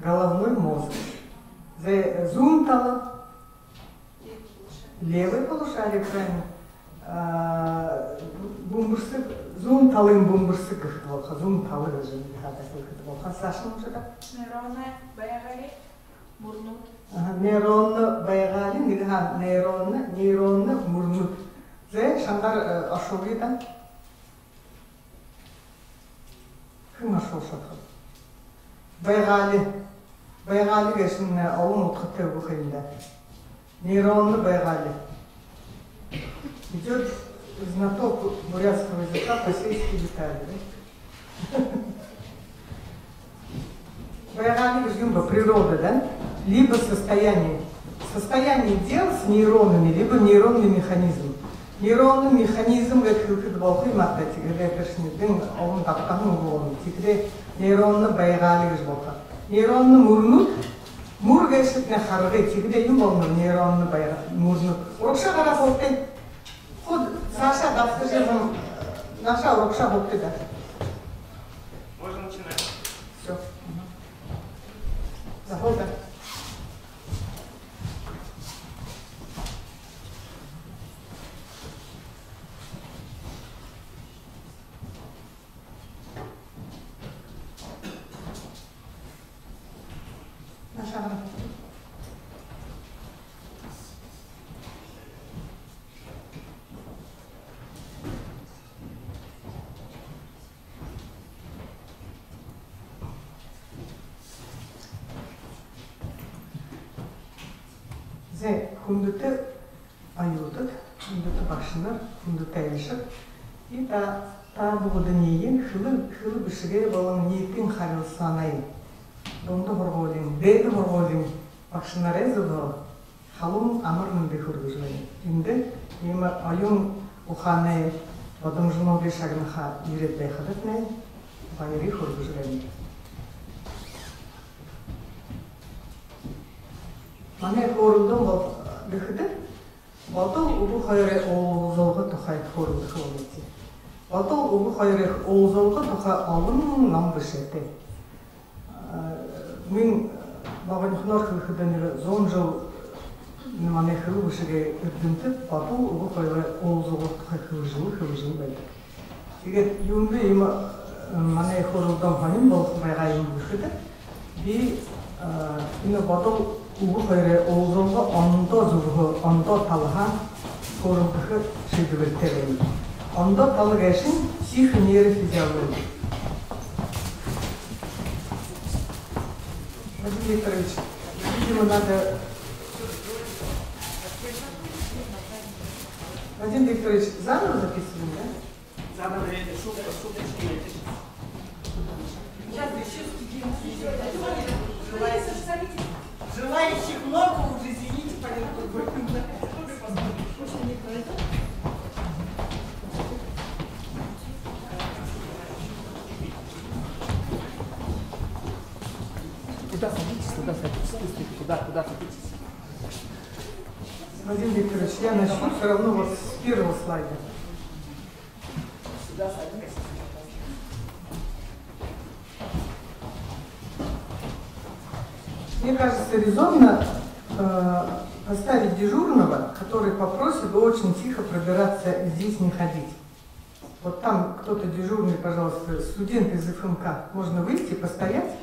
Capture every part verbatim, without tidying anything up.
Головной мозг. Зэ, зүүн тала. Левое полушарие, правильно. А, бүмбэрсэг, зүүн талын бүмбэрсэг гэхэдэ болохо, зүүн тала гэжэ нэгэ хадаа хэлэхэдэ болохо. Саашань уншаад. Нейронно байгаали, мүрнүүд. Аха, нейронно байгаали, нэгэ хадаа нейронно, нейронно мүрнүүд. Зэ, шангаар, э, оршуулгы даа. Хэн оршуулжа шадахаб? Байгаали. Байгаали гээшэнь олон удхатай үгэ ха юм даа. Нейронно байгаали. Идёт знаток бурятского языка по сельской ветеринарии, да? Байгаали гэжэ юун бэ? Природа, да? Либо состояние. Состояние дел с нейронами, либо нейронный механизм. Нейронный механизм гээд хэлэхэдэ болохо юм ааб даа, тиигээд тэршни дэн олон дабтаһан үгэ болоно. Тиихэдээ нейронно байгаали гэжэ болохо. Нейронно мүрнүүд, мүр гээшэтнай харгы, тиихэдээ юун болоно? Нейронно байга-, мүрнүүд. Урагшаа гараа һуугты. Хуу саашаа дабтажа, нааша урагшаа һуугты даа. Можно начинать. Всё. Мгм. Захода. Нааша гараа. Зэ, хүндэтэ оюутад, хүндэтэ багшанар, хүндэтэ айлшад. И та, та бүгэдэниие хэлэ, хэлэ бэшэгэй болон ниитын харилсаанай дунда һургуулиин, дээдэ һургуулиин багшанарай зүгһөө халуун амар мэндые хүргэжэ байна. Эндэ иимэ оюун ухаанай бодомжонуудые шагнаха ерээд байхадатнай баярые хүргэжэ байна. Манай хөөрэлдөөн бол, гэхэдэ, бодол үгэ хоёрой уулзалга тухай хөөрэлдэхэ болонобди. Бодол үгэ хоёрой уулзалга тухай олон ном бэшээтэй. А, мин богонихоноор хэлэхэдэ, нэгэ зуун жэл манай хэлэ бэшэгэй эрдэмтэд бодол үгэ хоёрой уулзалга тухай хэлэжэл, хэлэжэл байдаг. Тиигээд юундэ иимэ, э, манай хөөрэлдөөн һонин болохо байгаа юм гэхэдэ, би, э, энэ бодол үгэ хоёрой уулзалга ондоо зүгһөө, ондоо талаһаа хөөрэлдэхэ шиидхэбэритэй байнаб. Ондоо тала гээшэнь психонейрофизиология. Вадим Викторович, видимо, надо... Вадим Викторович, заново записываем, да? Заново, это шутка, шуточки эти. Желающих, желающих много, уже извините, поэтому... Туда садитесь, туда садитесь, быстренько, туда, туда садитесь. Вадим Викторович, я начну всё равно вот с первого слайда. Мне кажется, резонно, э, поставить дежурного, который попросит очень тихо пробираться и здесь не ходить. Вот там кто-то дежурный, пожалуйста, студент из Ф М К, можно выйти, постоять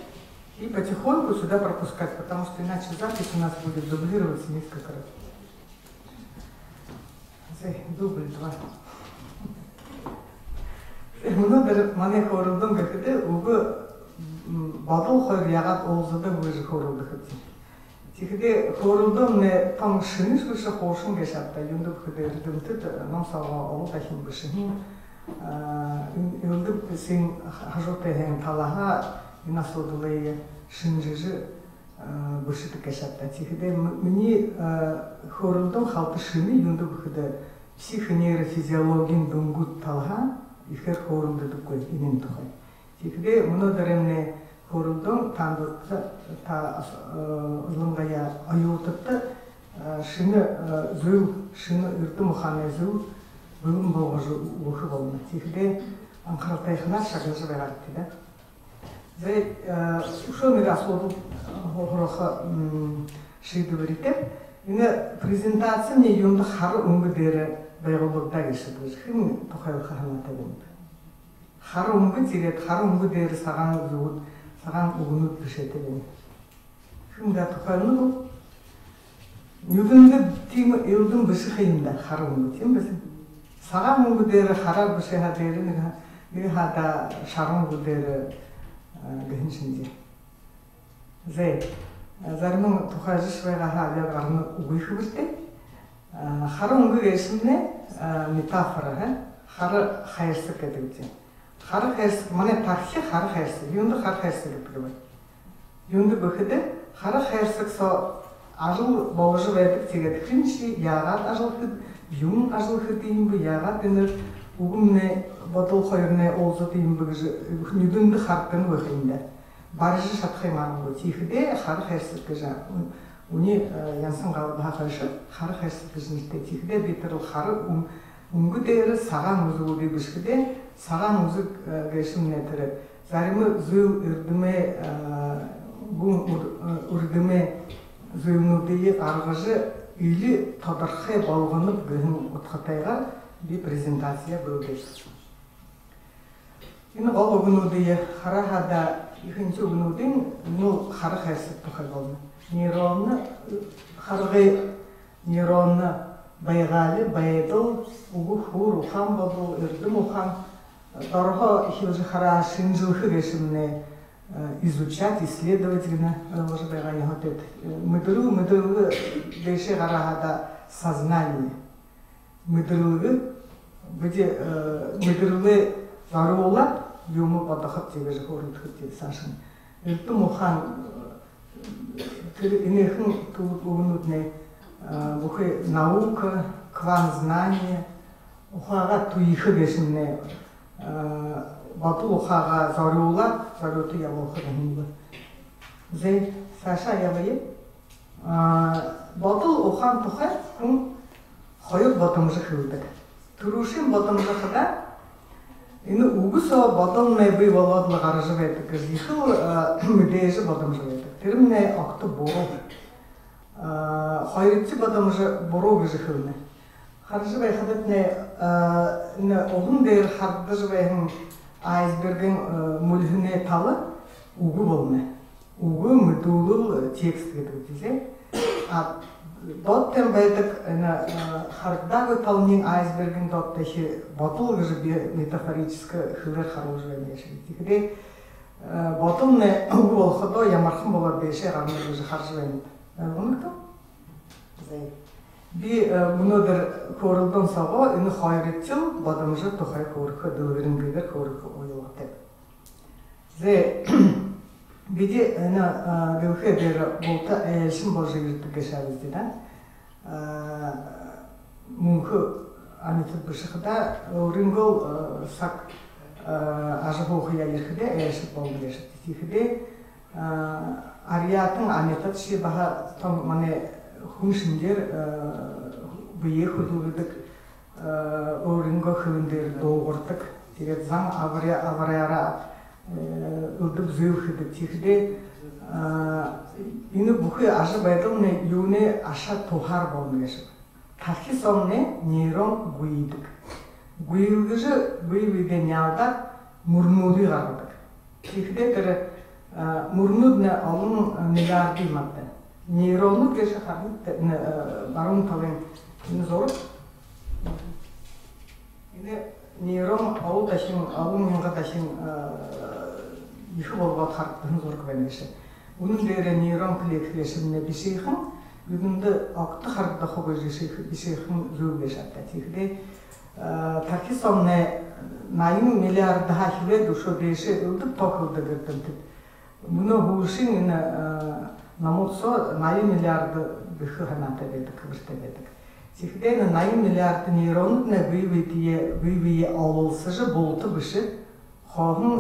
и потихоньку сюда пропускать, потому что иначе запись у нас будет дублироваться несколько раз. Зэ, дубль два. Мүнөөдэр манай хөөрэлдөөн гэхэдэ, үгэ, м, бодол хоёр яагаад уулзадаг бэ гэжэ хөөрэлдэхэбди. Тиихэдээ хөөрэлдөөнэй тон шэнэ бэшэ, хуушан гээшэ ааб даа. Юундэб гэхэдэ, эрдэмтэд ном соогоо олон дахин бэшэһэн, а, эн-, элдэб эсэгын хажуутай һайн талаһаа энэ асуудалые шэнжэжэ, а, бэшэдэг гээшэ ааб даа. Тиихэдээ м-, минии, а, хөөрэлдөөн халта шэнэ, юундэб гэхэдэ, психонейрофизиологиин дүнгүүд талаһаа ехээр хөөрэлдэдэггүй энээн тухай. Тиихэдээ мүнөөдэрэймнай хөөрэлдөөн танда, та, э, илангаяа оюутадта, э, шэнэ, э, зүйл, шэнэ эрдэм ухаанай зүйл бэлэн болгожо үгэхэ болоно. Тиихэдээ анхаралтайханаар шагнажа байгаарайгты даа. Зэ, э, үшөө нэгэ асуудал, Һургаха шиидхэбэри. Энэ презентаци юундэ хара үнгэ дээрэ байгуулагдаа гээшэб гэжэ хэн тухайлха һанаатай байнаб? Хара үнгэ, тиигээд хара үнгэ дээрэ сагаан үгэнүүд, сагаан үгэнүүд бэшээтэй байна. Хэн даа тухайлнаб? Нюдэндэ тиимэ элдин бэшэ ха юм даа, хара үнгэ, тиимэ бэшэ. Сагаан үнгэ дээрэ хараар бэшээ һаа, дээрэ нэгэ, нэгэ хадаа шара үнгэ дээрэ гэһэн шэнги. Зэ, зариман тухайлжа байгаа һаа, яг гарна үгы хэбэртэй. Хара үнгэ гээшэмнай метафора, хара хайрсаг гэдэг юм. Хара хайрсаг, манай тархи хара хайрсаг. Юундэ хара хайрсаг гэдэг бэ? Юундэ гэхэдэ, хара хайрсаг соо ажал боложо байдаг. Тиигээд хэншье яагаад ажал хэд, юун ажал хэдэг юм бэ, яагаад энэ үгэмнай, бодол хоёрнай уулзадаг юм бэ гэжэ нюдэндэ харагдана байха юм даа. Барижа шадаха юм аргагүй. Тиихэдээ хара хайрсаг гэжэ үни янсан галабһаа хойшо хара хайрсаг гэжэ нэрэтэй. Тиихэдээ би тэрэл хара үнгэ дээрэ сагаан үзэгүүдые бэшэхэдээ, сагаан үзэг гээшэмнай тэрэ зарима зүйл эрдэмэй, гүн үрдэмэй зүйлнүүдые гаргажа, эли тодорхой болгоноб гэһэн удхатайгаар би презентациие бэлдэжэ. Энэ гол үгэнүүдые хараа һаа даа, ехэнхи үгэнүүдынь энэ хара хайрсаг тухай болоно. Нейронно харгы, нейронно байгаали, байдал, үгэ, хуур, ухаан бодол, эрдэм ухаан. Дороһоо эхилжэ хараа, шэнжэлхэ гээшэмнай изучать, исследовать гэнэ, ойлгожо байгаа ёһотой. Мэдэрэл, мэдэрэл дээшээ гараа һаа даа, сознание. Мэдэрэлгэ, бидэ мэдэрэлээ зорюулаад юумэ бодохо, тиигэжэ хөөрэлдэхэ саашань. Эрдэм ухаан, тэрэ энэхэн түб үгэнүүднай бүхы наука, квант знание, ухаагаа түехэ гээшэмнай, бодол ухаагаа зорюулаад, зорюута ябуулха гэһэн бэ. Зэ, саашаа ябая. Бодол ухаан тухай хүн хоёр бодомжо хэлэдэг. Түрүүшын бодомжо хадаа энэ үгэ соо бодолнай бии болоод лэ гаража байдаг гэжэ ехэл мэдээжэ бодомжо байдаг. Тэрэмнай огто буруу. Хоёрдохи бодомжо буруу гэжэ хэлэнэ. Хаража байхадатнай энэ уһан дээрэ харагдажа байһан айсбергын мүльһэнэй тала үгэ болоно. Үгэ, мэдүүлэл, текст гэдэг юм, тиимэ. А доотнай байдаг энэ харагдаагүй талань, айсбергын доотнайхи бодол гэжэ би метафорическа хэлээр харуулжа байнаб гээшэ. Тиихэдээ бодолнай үгэ болоходоо ямархан болоод дээшээ гарана гэжэ хаража байнаб. Ойлгоно гүт? Зэ. Би мүнөөдэр хөөрэлдөөн соогоо энэ хоёрдохи бодомжо тухай хөөрэхэ, дэлгэрэнгыгээр хөөрэхэ уялгатайб. Зэ, бидэ энэ дэлхэй дээрэ булта айлшан боложо ерэдэг гээшэбди даа. Мүнхэ амитад бэшэ хадаа, өөрынгөө саг ажаһуухаяа ерэхэдээ айлшад болоно гээшэ. Тиихэдээ арьяатан амитад шье баһа тон манай хүн шэнгеэр бэеэ хүдэлгэдэг, өөрынгөө хэлэн дээрэ дуугардаг. Тиигээд зан абаряа, абаряараа элдэб зүйл хэдэг. Тиихэдээ энэ бүхы ажабайдалнай юунэй аша туһаар болоно гээшэб? Тархи соомнай нейрон гүйдэг. Гүйдэг гэжэ бэе бэедээ няалдаад мүрнүүдые гаргадаг. Тиихэдээ тэрэ мүрнүүднай олон миллиарды юм ааб даа. Нейронууд гээшэ харана, энэ баруун талын энэ зураг. Энэ нейрон олон дахин, олон мянга дахин ехэ болгоод харагдаһан зураг байна гээшэ. Үнэн дээрээ нейрон клетки гээшэмнай бишыхан, юундэб, огто харагдахагүй бишыхан, бишыхан зүйл гээшэ ааб даа. Тиихэдээ тархи соомнай наян миллиардһаа эхилээд үшөө дээшээ элдэб тоо хэлэдэг эрдэмтэд. Мүнөө һүүлшын энэ номууд соо наян миллиард гэхэ һанаатай байдаг, хэбэртэй байдаг. Тиихэдээ энэ наян миллиард нейронууднай бэе бэеэ, бэе бэеэ ололсожо, булта бэшэ, хооһон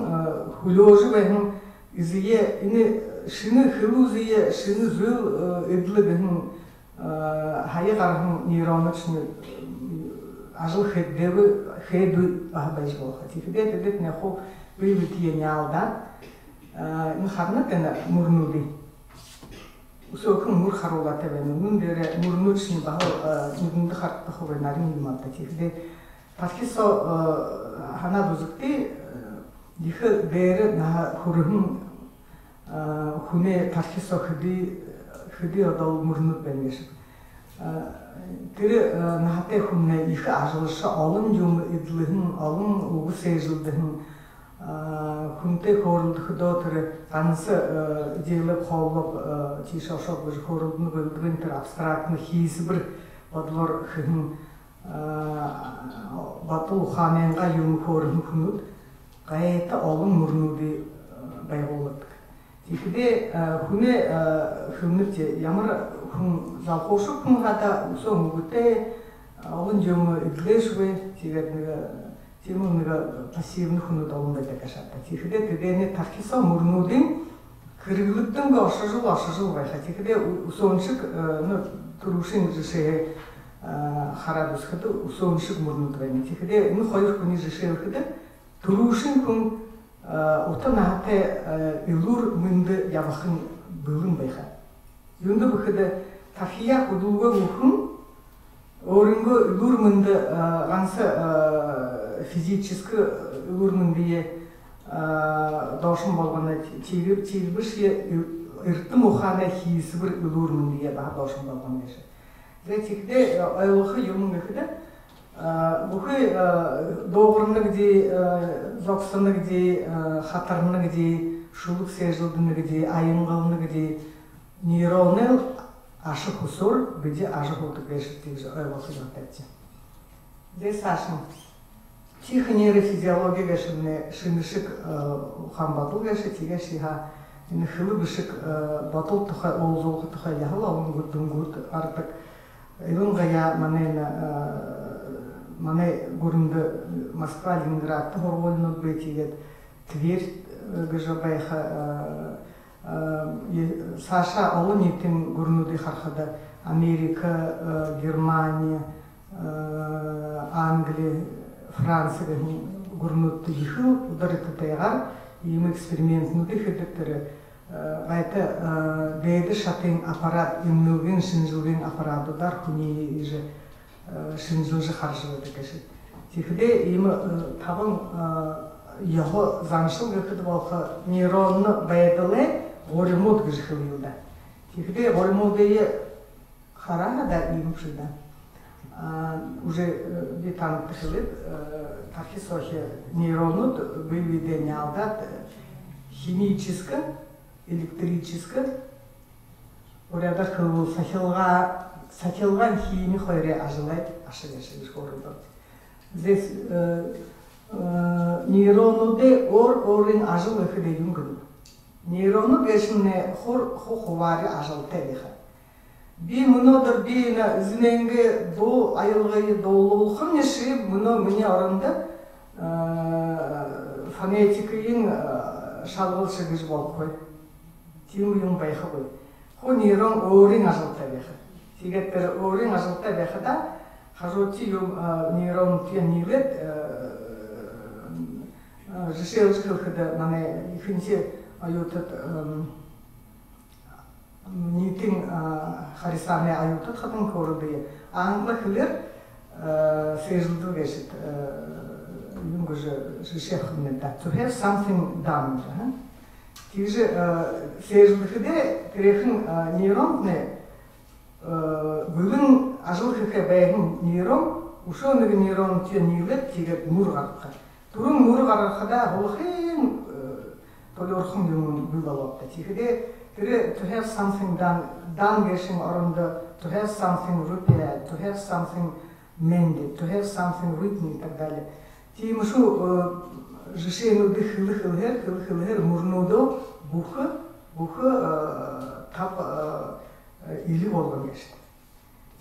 хүлеэжэ байһан эзэеэ, энэ шэнэ хэлүү эзэеэ, шэнэ зүйл эдлэе гэһэн һая гараһан нейронуудшни ажал хээдгүй, хээдгүй баһа байжа болохо. Тиихэдээ тэдэтнай хуу бэе бэедээ няалдаад, энэ харана гүт, энэ мүрнүүдые. Үсөөхэн мүр харуулаатай байна. Үнэн дээрээ мүрнүүдшни баһал, э, нүдэндэ харагдахагүй нарин юм ааб даа. Тиихэдээ тархи соо, э, һанаад үзэгты, э, ехэ дээрэ наһа хүрэһэн, э, хүнэй тархи соо хэды, хэды одоол мүрнүүд байна гээшэб. Э, тэрэ, э, наһатай хүмнай ехэ ажалша, олон юумэ эдлэһэн, олон үгэ сээжэлдэһэн, э, хүнтэй хөөрэлдэхэдөө тэрэ ганса, э, эдеэлээ хооллоод, э, тиишээ ошоод гэжэ хөөрэлдэнэ бэлдэгын, тэрэ абстрактна хиисбэри бодолоор хэһэн, э, бодол ухаанайнгаа юумэ хөөрэһэн хүнүүд гайтай олон мүрнүүдые, э, байгууладаг. Тиихэдээ, э, хүнэй, э, хэлэнэб даа, ямар хүн залхуушаг хүн хадаа үсөөн үгэтэй, э, олон юумэ эдлээшэгүй, тиигээд нэгэ, э, тиимэ нэгэ пассивна хүнүүд олон байдаг гээшэ ааб даа. Тиихэдээ тэдэнэй тархи соо мүрнүүдынь хэрэглэгдэнгүй ошожол, ошожол байха. Тиихэдээ ү-, үсөөншэг, э, ну, түрүүшын жэшээ, э, хараад үзэхэдэ, үсөөншэг мүрнүүд байна. Тиихэдээ энэ хоёр хүниие жэшээлхэдэ, түрүүшын хүн, э, ута наһатай, э, элүүр мэндэ ябахын бэлэн байха. Юундэб гэхэдэ, тархияа хүдэлгөөгүй хүн өөрынгөө элүүр мэндэ, э, ганса, э, физическэ элүүр мэндые, э, доошон болгоно, тиигэ-, тиигэбэшье э-, эрдэм ухаанай хиисбэри элүүр мэндые баһа доошон болгоно гээшэ. Зэ, тиихэдээ, э, ойлгохо юумэн гэхэдэ, э, бүхы, э, дуугарнагди, э, зогсоногди, э, хатарнагди, шүлэг сээжэлдэнэгди, аянгалнагди, нейронай аша хүсөөр бидэ ажаһуудаг гээшэбди гэжэ ойлгохо ёһотойбди. Зэ, саашань. Тиихэ нейрофизиологи гээшэмнай шэнэ шэг, э, ухаан бодол гээшэ, тиигээшье һаа энэ хэлэ бэшэг, э, бодол тухай, уулзалга тухай яһала олон гү-, дүнгүүд гарадаг. Илангаяа манай, э, манай гүрэндэ Москва, Ленинградта һургуулинууд бии, тиигээд Тверь, э, гэжэ байха, э, э, е-, саашаа олониитын гүрэнүүдые харахада, Америка, э, Германи, э, Англи, Франци гэһэн гүрэнүүдтэ ехэл ударитатайгаар иимэ экспериментнүүдые хэдэг. Тэрэ, э, гайта, э, дээдэ шатын аппарат, эмнэлгын шэнжэлгын аппаратуудаар хүниие иигэжэ, э, шэнжэлжэ хаража байдаг гээшэ. Тиихэдээ иимэ, э, табан, э, ёһо заншал гэхэдэ болохо, нейронно байдалай гуримууд гэжэ хэлэел даа. Тиихэдээ гуримуудые хараа һаа, иимэ бшуу даа. А, уже, э, би танадта хэлээб, э, тархи соохи нейронууд бэе бэедээ няалдаад, э, химическэ, электрическэ, буряадаар хэлэбэл, сахилга-, сахилгаан хими хоёрой ажалай аша гээшэ гэжэ хөөрэлдөө. Здесь, э, э, нейронуудай өөр өөрын ажал гэхэдэ юун гэнэб? Нейронууд гээшэмнай хур-, ху-, хубаари ажалтай байха. Би мүнөөдэр би энэ эзэнэйнгээ дуу аялгые дуулуулхамни ши, мүнөө минии орондо, э, фонетикын, э, шалгалша гэжэ болохогүй. Тиимэ юумэн байхагүй. Ху нейрон өөрын ажалтай байха. Тиигээд тэрэ өөрын ажалтай байхадаа, хажуудахи юумэ, э, нейронуудые ниилээд, э, э, жэшээлжэ хэлэхэдэ, манай ехэнхи оюутад, эм, ниитын, а, харисаанай оюутад хадаа хөөрэлдөө. Англи хэлээр, э, сээжэлдэдэг гээшэт, э, юун гэжэ жэшээ абахамнай даа. To have something done, а? Тиигэжэ, э, сээжэлдэхэдээ, тэрэхэн, э, нейронууднай, э, бэлэн ажал хэхэ байһан нейрон үшөө нэгэ нейронтой ниилээд, тиигээд мүр гаргаха. Түрүүн мүр гаргахадаа һүүлһээнь, э, тулюурхан юумэн бии болоо даа. Тиихэдээ тэрэ to have something done, done гээшын орондо to have something repaired, to have something mended, to have something written и так далее. Тиимэшүү, э, жэшээнүүдые хэлэ хэлэһээр, хэлэ хэлэһээр мүрнүүдээ бүхэ, бүхэ, э, таб, э, э, эли болгоно гээшэ.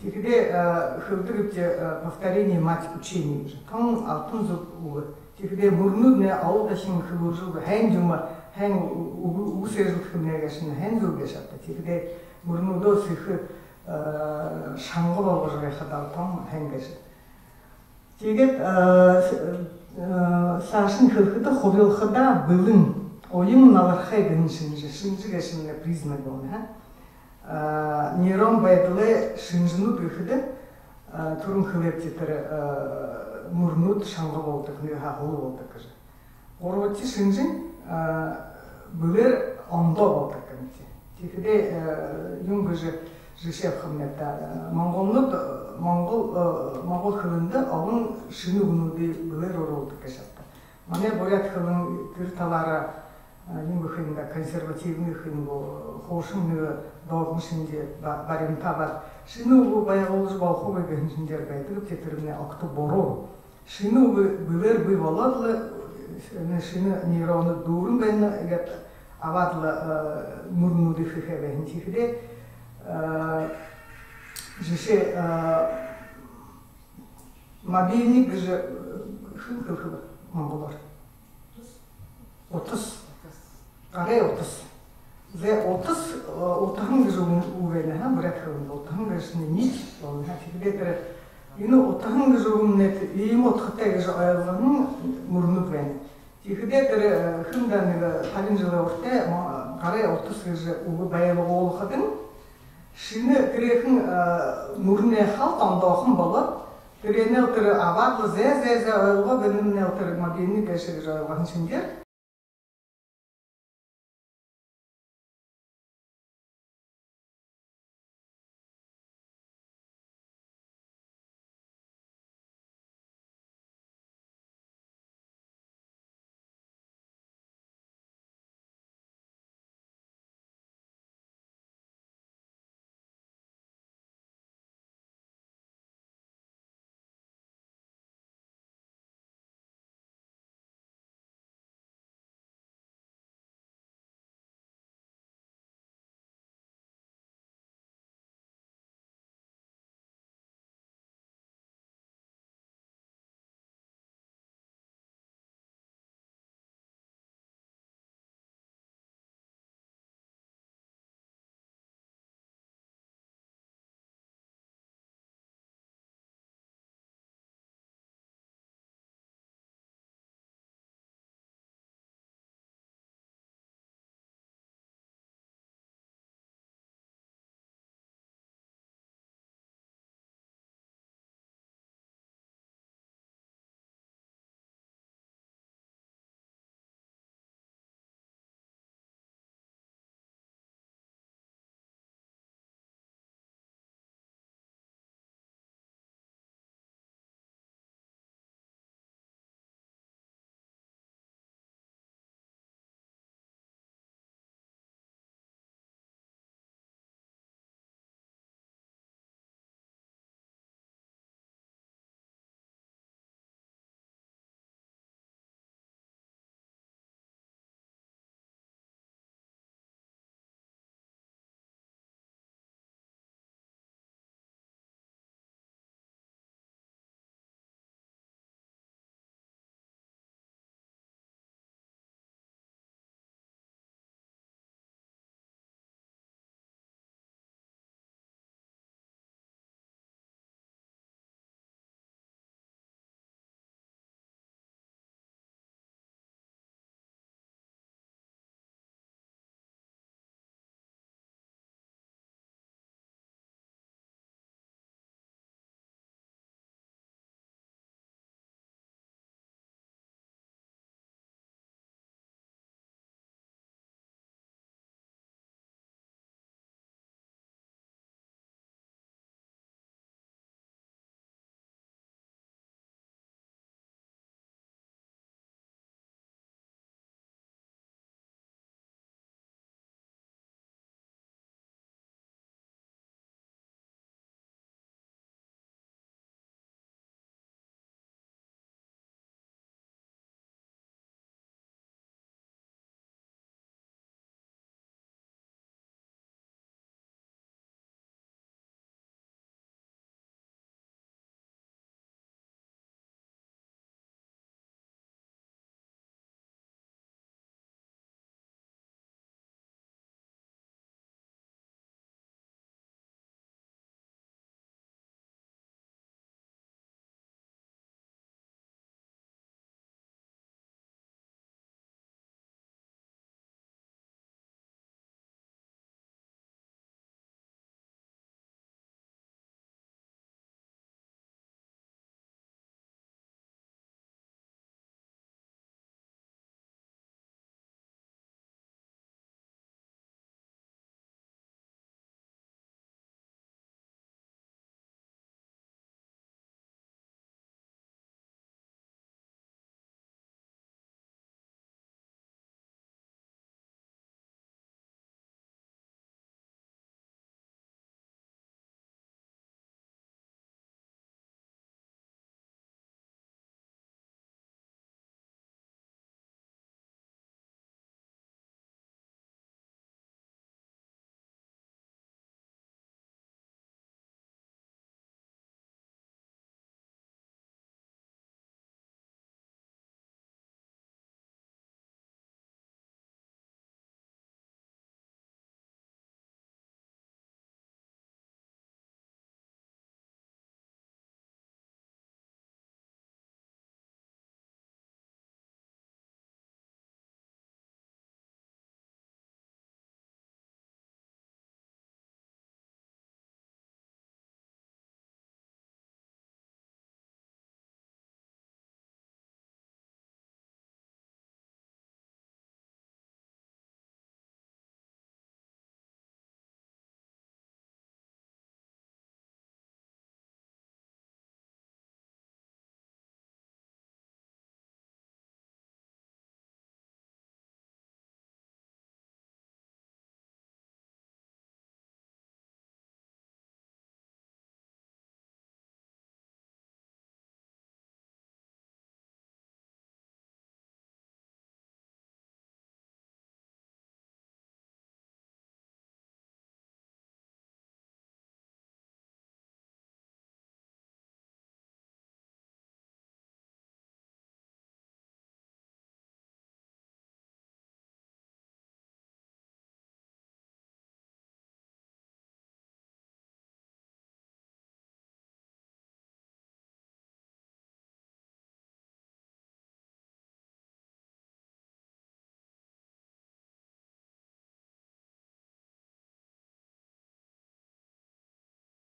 Тиихэдээ, э, хэлэдэгбди, э, повторение мать учения гэжэ. Тон алтан зүб үгэ. Тиихэдээ мүрнүүднай олон дахин хэлүүлжэл, һайн юумэ, һайн ү-, үгэ, үгэ сээжэлдэхэмнай гээшэнь һайн зүйл гээшэ ааб даа. Тиихэдээ мүрнүүдээ сэхэ, э, шанга болгожо байхадаа тон һайн гээшэ. Тиигээд, э, с-, э, саашань хэлэхэдэ, хубилхадаа бэлэн, уян налархай гэһэн шэнжэ, шэнжэ гээшэмнай признак болоно, а? А, нейрон байдалай шэнжэнүүд гэхэдэ, а, түрүүн хэлээбди, тэрэ, а, мүрнүүд шанга болодог, нэгэ хахалуу болодог гэжэ. Гурбадахи шэнжэнь, а, бэлээр ондоо болодог гэнэ. Тиихэдээ, а, юун гэжэ жэшээ абахамнайб даа, а, монголнууд, а, монгол, а, монгол хэлэндэ олон шэнэ үгэнүүдые бэлээр оруулдаг гэжэ ааб даа. Манай буряад хэлэн тэрэ талаараа, а, юун гэхэ юм даа, консервативный гэхэ юм гү, хуушан нэгэ догма шэнги ба-, баримтаа абаад, шэнэ үгэ байгуулжа болохогүй гэһэн шэнгеэр байдаг, тэ тэрэмнай огто буруу. Шэнэ үгэ бэлээр бии болоод лэ, энэ шэнэ нейронууд дүүрэн байна гээд абаад лэ, а, мүрнүүдые хэхээ байһан. Тиихэдээ, а, жэшээ, а, мобильник гэжэ, э, хэн хэлэхэб монголоор? Утас. Гарай утас. Зэ, утас, э, утаһан гэжэ үгэ, үгэ байна, ха, буряад хэлэндэ утаһан гэжэ нэ-, нить болоно, ха. Тиихэдээ тэрэ энэ утаһан гэжэ үгэмнай иимэ удхатай гэжэ ойлгоһон мүрнүүд байна. Тиихэдээ тэрэ, э, хэн даа нэгэ талин жэлэй урда мо-, гарай утас гэжэ үгэ байгуулхадань, шэнэ тэрээхэн, э, мүрнэй халта ондоохон болоод, тэрээнээл тэрэ абаад лэ, зэ, зэ, зэ, ойлгоо, бэнэмнээл тэрэ мобильник гээшэ гэжэ ойлгоһон шэнгеэр.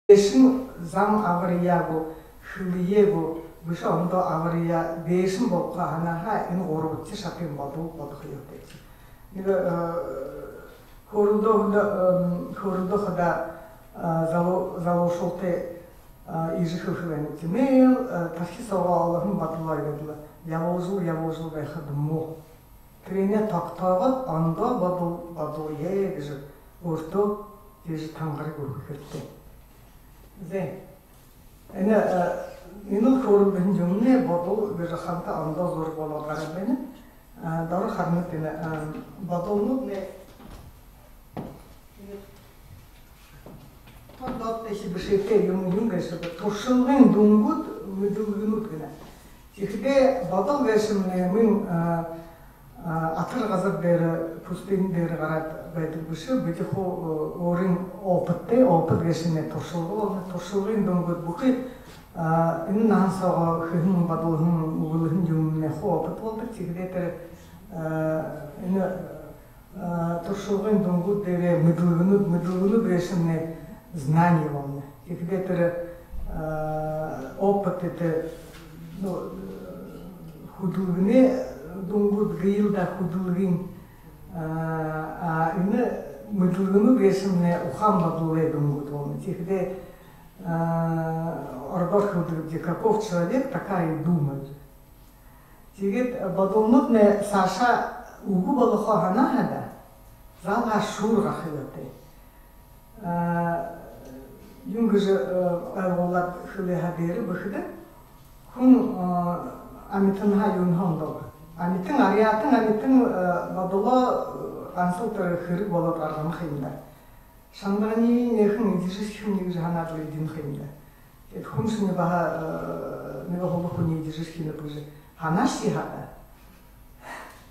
Дээшэнь зам абаряа гү, хэлэеэ гү, бэшэ ондоо абаряа, дээшэнь болохо һанааһаа энэ гурбадахи шатын бодол бодохо ёһотой. Нэгэ, э, хөөрэлдөө, э, хөөрэлдөө хадаа, э, залуу, залуушуултай, э, иигэжэ хэлэхэ байна. Тиимэл, э, тархи соогоо олоһон бодолоо иигээд лэ ябуулжал, ябуулжал байхада муу. Тэрэнээ тогтоогоод, ондоо бодол бодоё гэжэ өөртөө тиижэ тангариг үгэхэ хэрэгтэй. Зэ. Энэ, э, энэл хөөрэлдэһэн юумэмнай бодол гэжэ хамта ондоо зураг болоод гараад байна. Э, доро харанат, энэ, э, бодолнууднай, энэ тон доодо тээшэ бэшээтэй юм, юм гээшэб, туршалгын дүнгүүд, мэдэлгэнүүд гэнэ. Тиихэдээ бодол гээшэмнай мүн, э, а, атар газар дээрэ, пустыня дээрэ гараад байдаг бэшэ. Бидэ хуу, э, өөрын опыттай, опыт гээшэмнай туршалга болоно, туршалгын дүнгүүд бүхы, а, энэ наһан соогоо хэһэн, бодолһон, үгэлһэн юумэмнай хуу опыт болодог. Тиихэдээ тэрэ, а, энэ, а, туршалгын дүнгүүд дээрээ мэдэлгэнүүд, мэдэлгэнүүд гээшэмнай знание болоно. Тиихэдээ тэрэ, а, опыт, это, ну, хүдэлгэнэй дүнгүүд гээл даа, хүдэлгын, а, а, энэ мэдэлгэнүүд гээшэмнай ухаан бодолой дүнгүүд болоно. Тиихэдээ, а, ородоор хэлэдэг, где каков человек, такая и дума. Тиигээд бодолнууднай саашаа үгэ болохо һанаа хадаа, заал һаа шүүр гараха ёһотой. А, юун гэжэ, э, ойлгуулаад хэлэхэ дээрэ бэхэдэ, хүн, э, амитанһаа юунһээ ондооб? Амитан, арьяатан амитан, э, бодолоо, э, гансал тэрэ хэрэг болоод гаргана ха юм даа. Шандаганиинь эхин эдижэрхихэмни гэжэ һанаад лэ эдинэ ха юм даа. Тиигээд хүншни баһа, э, нэгэ һула хүниие эдижэрхинэб гэжэ һанаашье хадаа,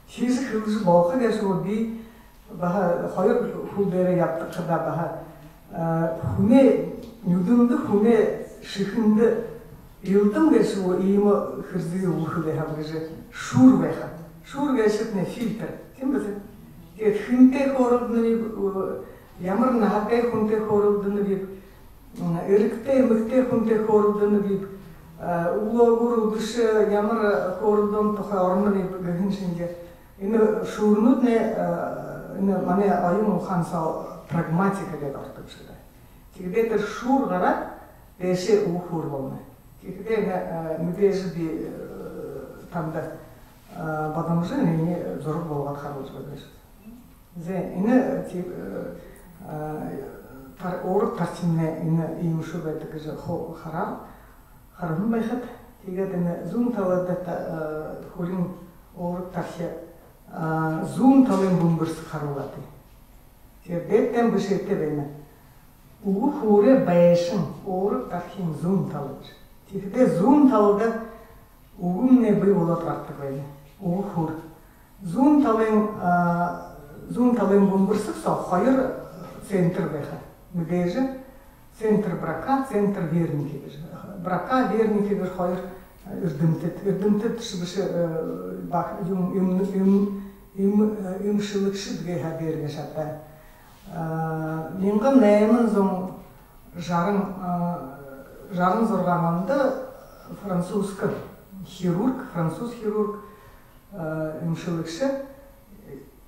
тиижэ хэлэжэ болохо гээшэ гү? Би баһа хоёр хүл дээрэ ябадаг хадаа баһа, э, хүнэй нюдэндэ, хүнэй шэхэндэ илдам гээшэ гү, иимэ хэрзэгэ үгэхэ байхаб гэжэ шүүр байха. Шүүр гээшэтнай фильтр, тиимэ бэзэ? Тиигээд хэнтэй хөөрэлдэнэбиб, э, ямар наһатай хүнтэй хөөрэлдэнэбиб, м, эрэгтэй, эмэгтэй хүнтэй хөөрэлдэнэбиб, э, үглөөгүүр, үдэшэ ямар хөөрэлдөөн тухай оронобиб гэһэн шэнги. Энэ шүүрнүүднай, э, энэ манай оюун ухаан соо прагматика гээд ордог шэнги. Тиихэдээ тэрэ шүүр гараад, дээшээ үгэ хүүр болоно. Тиихэдээ энэ, э, мэдээжэ би, э, танда, э, бодомжо энээниие зураг болгоод харуулжа байна гээшэ. Зэ, энэ, э, тии-, э, э, тар-, уураг тархимнай энэ иимэшүү байдаг гэжэ ху-, хараа-, хараһан байхат. Тиигээд энэ зүүн талада та-, э, хүрин уураг тархи, э, зүүн талын бүмбэрсэг харуулаат. Тиигээд дээдэ тээм бэшээтэй байна. Үгэ хүүрэй байшан, уураг тархиин зүүн тала гэжэ. Тиихэдээ зүүн талада үгэмнай бии болоод гарадаг байна. Үгэ хүүр. Зүүн талын, а, зүүн талын бүмбэрсэг соо хоёр центр байха. Мэдээжэ центр Брака, центр Верники гэжэ. Брака, Верники гэжэ хоёр, э, эрдэмтэд. Эрдэмтэд ши бэшэ, э, баһа юм, юм, юм, юм, э, эмшэлэгшэд гэхэ дээрэ гээшэ даа. А, мянга найман зуун жаран, а, жаран зургаан ондо французска хирург, француз хирург, а, эмшэлэгшэ,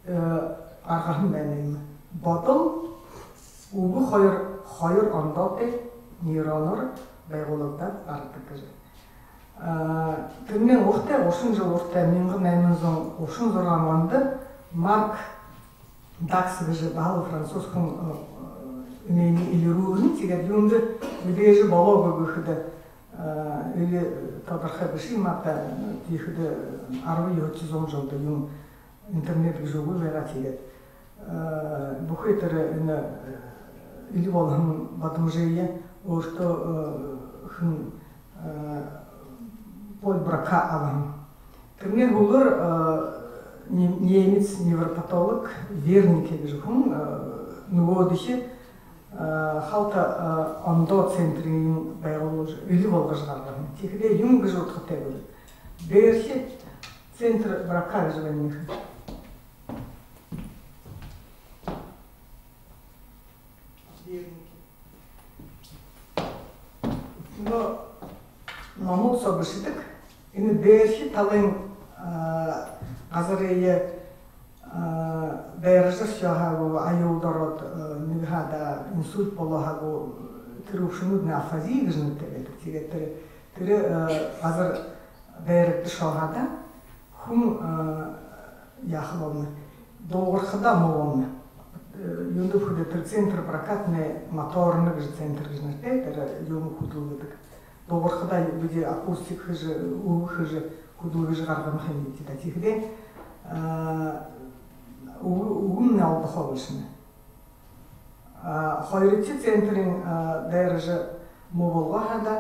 э, гаргаһан байна юм. Бодол, үгэ хоёр, хоёр ондоотой нейроноор байгуулагдаад гарадаг гэжэ. А, тэрэнэй урда, гушан жэл урда, мянга найман зуун гушан зургаан ондо Марк Дакс гэжэ баһал француз хүн, э, энээниие элирүүлһэн. Тиигээд юундэ мэдээжэ болоогүй гэхэдэ, э, или тодорхой бэшэ юм аа даа, тиихэдэ арбан юһэдэхи зуун жэлдэ юун, интернет гэжэ үгы байгаа. Тиигээд, э, бүхы тэрэ энэ, э, эли болоһон бодомжые өөртөө, э, хэн, э, Поль Брака абаһан. Тэрэнэй һүүлээр, э, не-, немец невропатолог Верники гэжэ хүн, э, нүгөөдэхи, э, халта, э, ондоо центрыень байгуулжа, эли болгожо гаргаһан. Тиихэдээ юун гэжэ удхатай бэ? Дээрэхи центр Брака гэжэ байна. Верники. Но номууд соо бэшэдэг. Энэ дээрэхи талын газарые дайража ошоһон гү, аюулда ороод, нэгэ хадаа инсульт болоо гү, тэрэ үбшэнүүднай афази гэжэ нэрэтэй байдаг. Тиигээд тэрэ, тэрэ газар дайрагдашоо хадаа хүн яаха болоно, дуугархадаа муу болоно. Юундэб гэхэдэ, тэрэ центр прокатнай моторно гэжэ центр гэжэ нэрэтэй, тэрэ юумэ хүдэлгэдэг. Дуугархадаа бидэ акустик хэжэ, үгэ хэжэ, хүдэлгэжэ гаргана ха юм бэзэ даа. Тиихэдээ үгэ, үгэмнай олдохо болошоно. Хоёрдохи центрынь дайража муу болгоо хадаа,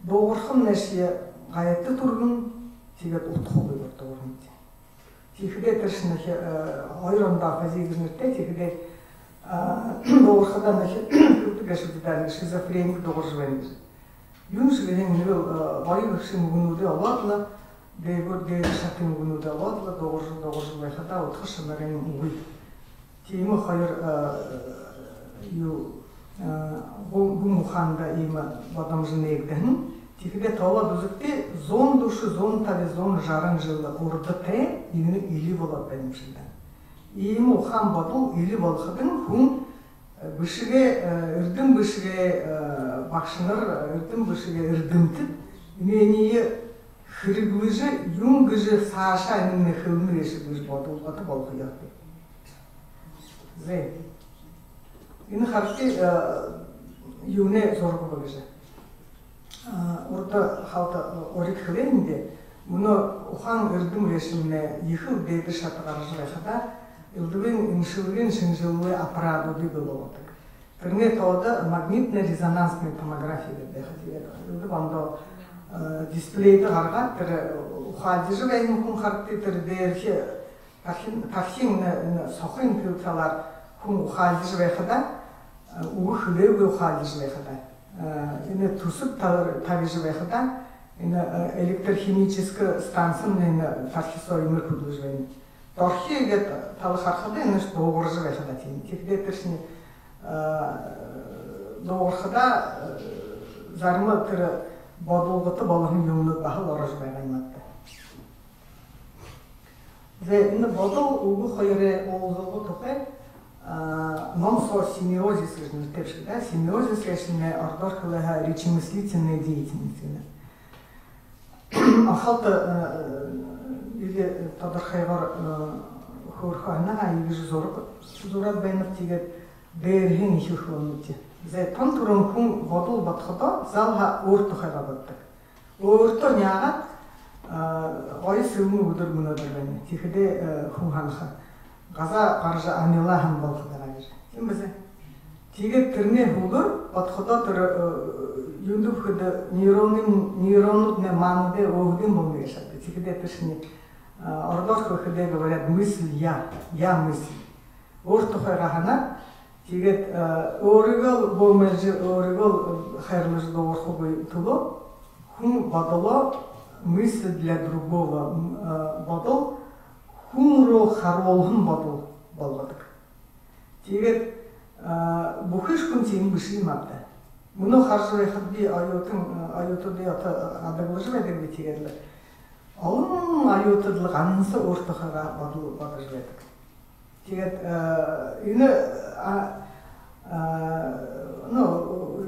дуугархамнайшье гайда түргэн, тиигээд удхагүй болодог юм бэзэ. Тиихэдээ тэрэшни нэгэ хоёр ондоо афази гэжэ нэрэтэй, тиихэдээ дуугархадаа нэгэ хэлэдэг гээшэ бэзэ даа, нэгэ шизофреник дуугаржа байна гэжэ. Юуншье гэхэдэ, нэгэл гоё гэгшын үгэнүүдые олоод лэ, дээгүүр дээдэ шатын үгэнүүдые олоод лэ, дуугаржа, дуугаржа байхадаа удха шанарынь үгы. Тиимэ хоёр, юу, гүн, гүн ухаанда иимэ бодомжо нээгдэһэн. Тиихэдээ тоолоод үзэгты, зуун дүшэ, зуун табин, зуун жаран жэл урда тээ иимэ эли болоод байна юм шэнги даа. Иимэ ухаан бодол эли болоходонь, хүн бэшэгэй, эрдэм бэшэгэй багшанар, эрдэм бэшэгэй эрдэмтэд энээниие хэрэглэжэ, юун гэжэ саашаа энэмнай хэлэнэ гээшэб гэжэ бодолгото болохо ёһотой. Зэ. Энэ харагты, юунэй зураг бэ гэжэ. Урда халта урид хэлээ юм даа. Мүнөө ухаан эрдэм гээшэмнай ехэл дээдэ шата гаража байхадаа, элдэбын эмшэлгын шэнжэлэлэй аппаратуудые бии болгодог. Тэрэнэй тоодо магнитно-резонансная томография гэдэг байха. Тиигээд элдэб ондоо дисплейдэ гаргаад, тэрэ ухаалдижа байһан хүн харагты, тэрэ дээрэхи тархиин, тархиин энэ, энэ сохын хэл талаар хүн ухаалдижа байхадаа, үгэ хэлээгүй ухаалдижа байхадаа, энэ түсэб та-, табижа байхадаа, энэ электрохимическэ станцамнай энэ тархи соо иимэ хүдэлжэ байна. Доохи иигээд тала харахада, энэш дуугаржа байха даа, тиимэ. Тиихэдээ тэрэшни дуугархадаа, зарима тэрэ бодолгото болоһон юумэнүүд баһал орожо байгаа юм ааб даа. Зэ, энэ бодол, үгэ хоёрой уулзалга тухай ном соо семиозис гэжэ нэрэтэй бэшэ даа. Семиозис гээшэмнай ородоор хэлээ һаа речемыслительная деятельность гэнэ. Ахалта или тодорхойгоор хөөрхэ һаа, иигэжэ зураг зураад байнаб, тиигээд дээрэһээнь эхилхэ болонобди. Зэ, тон түрүүн хүн бодол бодоходоо, заал һаа, өөр тухайгаа бододог. Өөртөө няагаад, гоё сэлмэг үдэр мүнөөдэр байна. Тиихэдээ хүн һанаха: газаа гаража амилаа һаань болохо даа гэжэ. Тиимэ бэзэ. Тиигээд тэрэнэй һүүлээр бодоходоо, тэрэ юундэб гэхэдэ, нейронын, нейронууднай маанадые өөһэдыень болоно гээшэ ааб даа. Тиихэдээ тэрэшни ородоор хэлэхэдээ, говорят, мысль я, я мысль. Өөр тухайгаа һанаад, тиигээд өөрыгөөл бөөмэйлжэ, өөрыгөөл хайрлажа дуугархагүй түлөө хүн бодолоо мысль для другого, бодол хүн руу харуулһан бодол болгодог. Тиигээд бүхы хүн тиимэ бэшэ юм ааб даа. Мүнөө хаража байхада, би оюутан, оюутадые одоо адаглажа байдагби, тиигээд лэ олон оюутад лэ ганса өөр тухайгаа бодол бодожо байдаг. Тиигээд энэ, ну,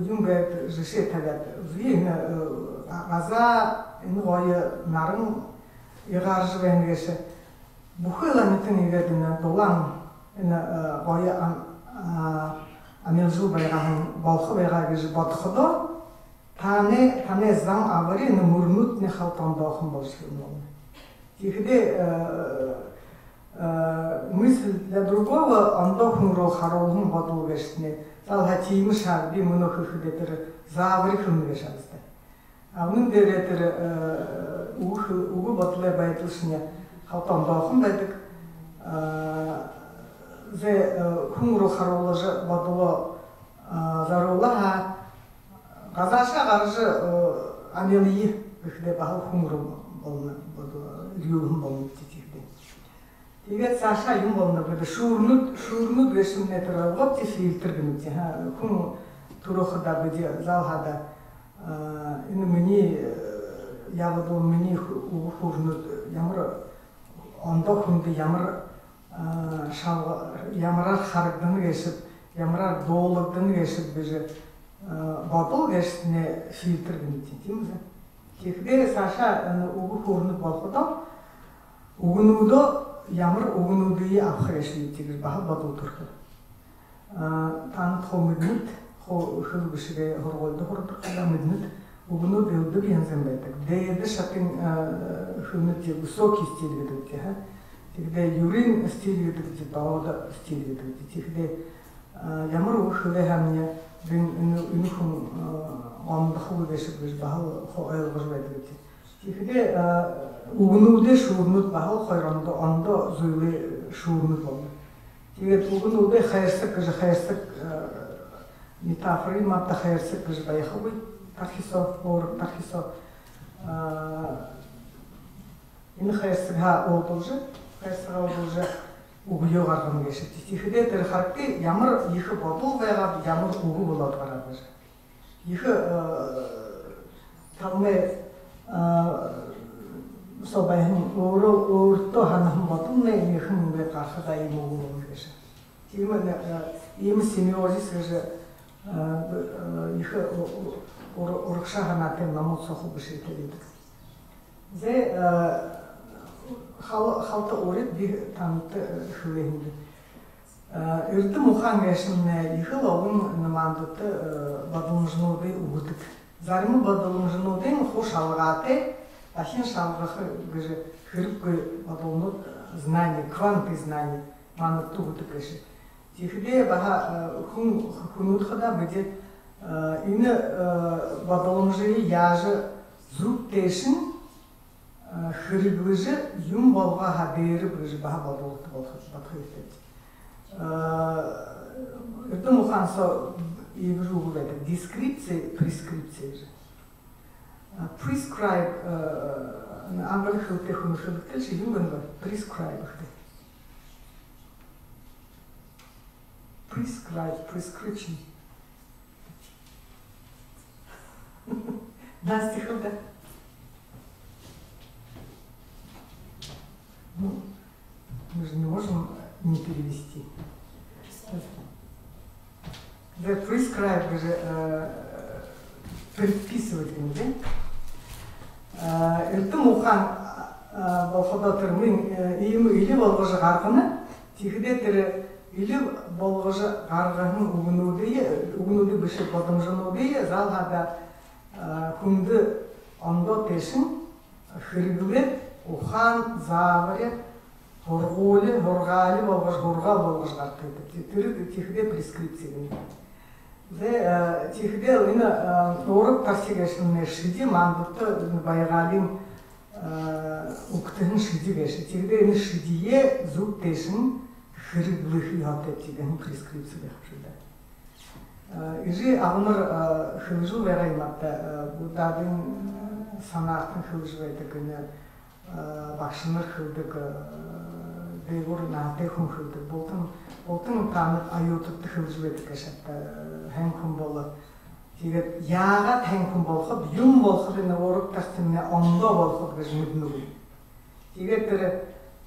юун гээд жэшээ табяад үзэе. Энэ газаа, энэ гоё наран игааржа байна гээшэ. Бүхы амитан иигээд энэ дулаан, энэ гоё амилжал байгаа һаань болохо байгаа гэжэ бодоходоо, танай, танай зан абари, энэ мүрнүүднай халта ондоохон болошохо юм болоно. Тиихэдээ мысль для другого, ондоо хүн руу харуулһан бодол гээшэтнай, заал һаа, тиимэ шаг, би мүнөө хэлэхэдээ, тэрэ заабари хэлэнэ гээшэ ааб даа. А үнэн дээрээ тэрэ үгэ, үгэ бодолой байдалшни халта ондоохон байдаг. Зэ, хүн руу харуулжа бодолоо зорюулаа һаа, газаашаа гаража амилая гэхэдээ, баһал хүн руу болоно, бодол эрьюулһэн болоно тиихэдээ. Тиигээд саашаа юун болоно гэхэдэ, шүүрнүүд, шүүрнүүд гээшэмнай тэрэ ойлгообди, фильтр гэнэбди, ха. Хүн түрөөхэдөө бидэ, заал һаа даа, А, энэ минии, э, ябадал, минии хү-, үгэ хөөрэлдөөнүүд ямар ондоо хүндэ ямар, а, шалга-, ямараар харагдана гээшэб, ямараар дуулагдана гээшэб гэжэ, а, бодол гээшэтнай фильтр гэнэ, тиимэ гү? Тиихэдээ саашаа энэ үгэ хөөрэлдөөнүүд болоходоо үгэнүүдээ, ямар үгэнүүдые абаха гээшэбибди гэжэ баһа бодол түрэхэ. А, таанад хуу мэдэнэт, хуу хэлэ бэшэгэй һургуулида һурадагта мэдэнэт, үгэнүүд элдэб янзын байдаг. Дээдэ шатын, а, хэлэнэт, высокий стиль гэдэгбди, ха. Тиихэдээ юрын стиль гэдэгбди, доодо стиль гэдэгбди. Тиихэдээ, а, ямар үгэ хэлээ һаамни, энэ, энэ хүн, а, гомдохогүй гээшэб гэжэ баһал хуу ойлгожо байдагбди. Тиихэдээ, а, үгэнүүдэй шүүрнүүд баһал хоёр ондоо, ондоо зүйлэй шүүрнүүд болоно. Тиигээд үгэнүүдэй хайрсаг гэжэ, хайрсаг, а, метафорын манда хайрсаг гэжэ байхагүй, тархи соо, уураг тархи соо. А, энэ хайрсагһаа уудалжа, хайрсагаа уудалжа үгэеэ гаргана гээшэбди. Тиихэдээ тэрэ харагты, ямар ехэ бодол байгаад, ямар үгэ болоод гараа гэжэ. Ехэ, э, талмай, э, соо байһан өөрөө, өөртөө һанаһан бодолнай ехэ мүнгэ гарахадаа иимэ үгэ болоно гээшэ. Тиимэ, э, иимэ семиозис гэжэ, э, э, ехэ у-, у-, ур-, урагшаа һанаатай номууд соо хуу бэшээтэй байдаг. Зэ, э, хал-, халта урид би таанадта, э, хэлэхэ юм. Э, эрдэм ухаан гээшэмнай ехэл олон мандата, э, бодоломжонуудые үгэдэг. Зарим бодоломжонуудынь хуу шалгаатай, дахин шалгаха гэжэ хэрэггүй бодолнууд, э, знание, кванты знание мандата үгэдэг гээшэ. Тиихэдээ баһа, э, хүн, хүнүүд хадаа бидэ, э, энэ, э, бодоломжые яажа зүб тээшэнь, э, хэрэглэжэ, юун болгоо һаа дээрэб гэжэ баһа бодолтой болохо, бодохо ёһотойбди. Э, эрдэм ухаан соо иигэжэ үгэ байдаг: дескрипци, прескрипци гэжэ. А, prescribe, э, англи хэлтэй хүн хэлэхэдэ ши юун гэнэ бэ? Prescribe гэхэдэ. Prescribe, prescription. Настя, хэлэ даа. Ну, мы же не можем не перевести. Да, prescribe гэжэ, э, предписывать гэнэ, да? Э, эрдэм ухаан, э, болоходоо тэрэ мэн, э, иимэ эли болгожо гаргана. Тиихэдээ тэрэ эли болгожо гаргаһан үгэнүүдые, үгэнүүдые бэшэ, бодоломжонуудые заал хадаа, э, хүндэ ондоо тээшэнь хэрэглээд, ухаан, заабари, һургуули, һургаали болгожо, һургаал болгожо гаргадаг. Тэрэ тиихэдээ прескрипци гэнэ. Зэ, э, тиихэдээ энэ, э, уураг тархи гээшэмнай шэди мандата энэ байгаалиин, э, үгтэһэн шэди гээшэ. Тиихэдээ энэ шэдиеэ зүб тээшэнь хэрэглэхэ ёһотойбди гэһэн прескрипци байха бшуу даа. Э, эжы абамар, э, хэлэжэл байгаа юм ааб даа, э, буддын, э, санаартан хэлэжэ байдаг, энэ, э, багшанар хэлэдэг, э, дээгүүр наһатай хүн хэлэдэг. Бултан, бултан таанад оюутадта хэлэжэ байдаг гээшэ ааб даа, э, һайн хүн боло. Тиигээд яагаад һайн хүн болохоб, юун болоходо энэ уураг тархимнай ондоо болохоб гэжэ мэдэнэгүй. Тиигээд тэрэ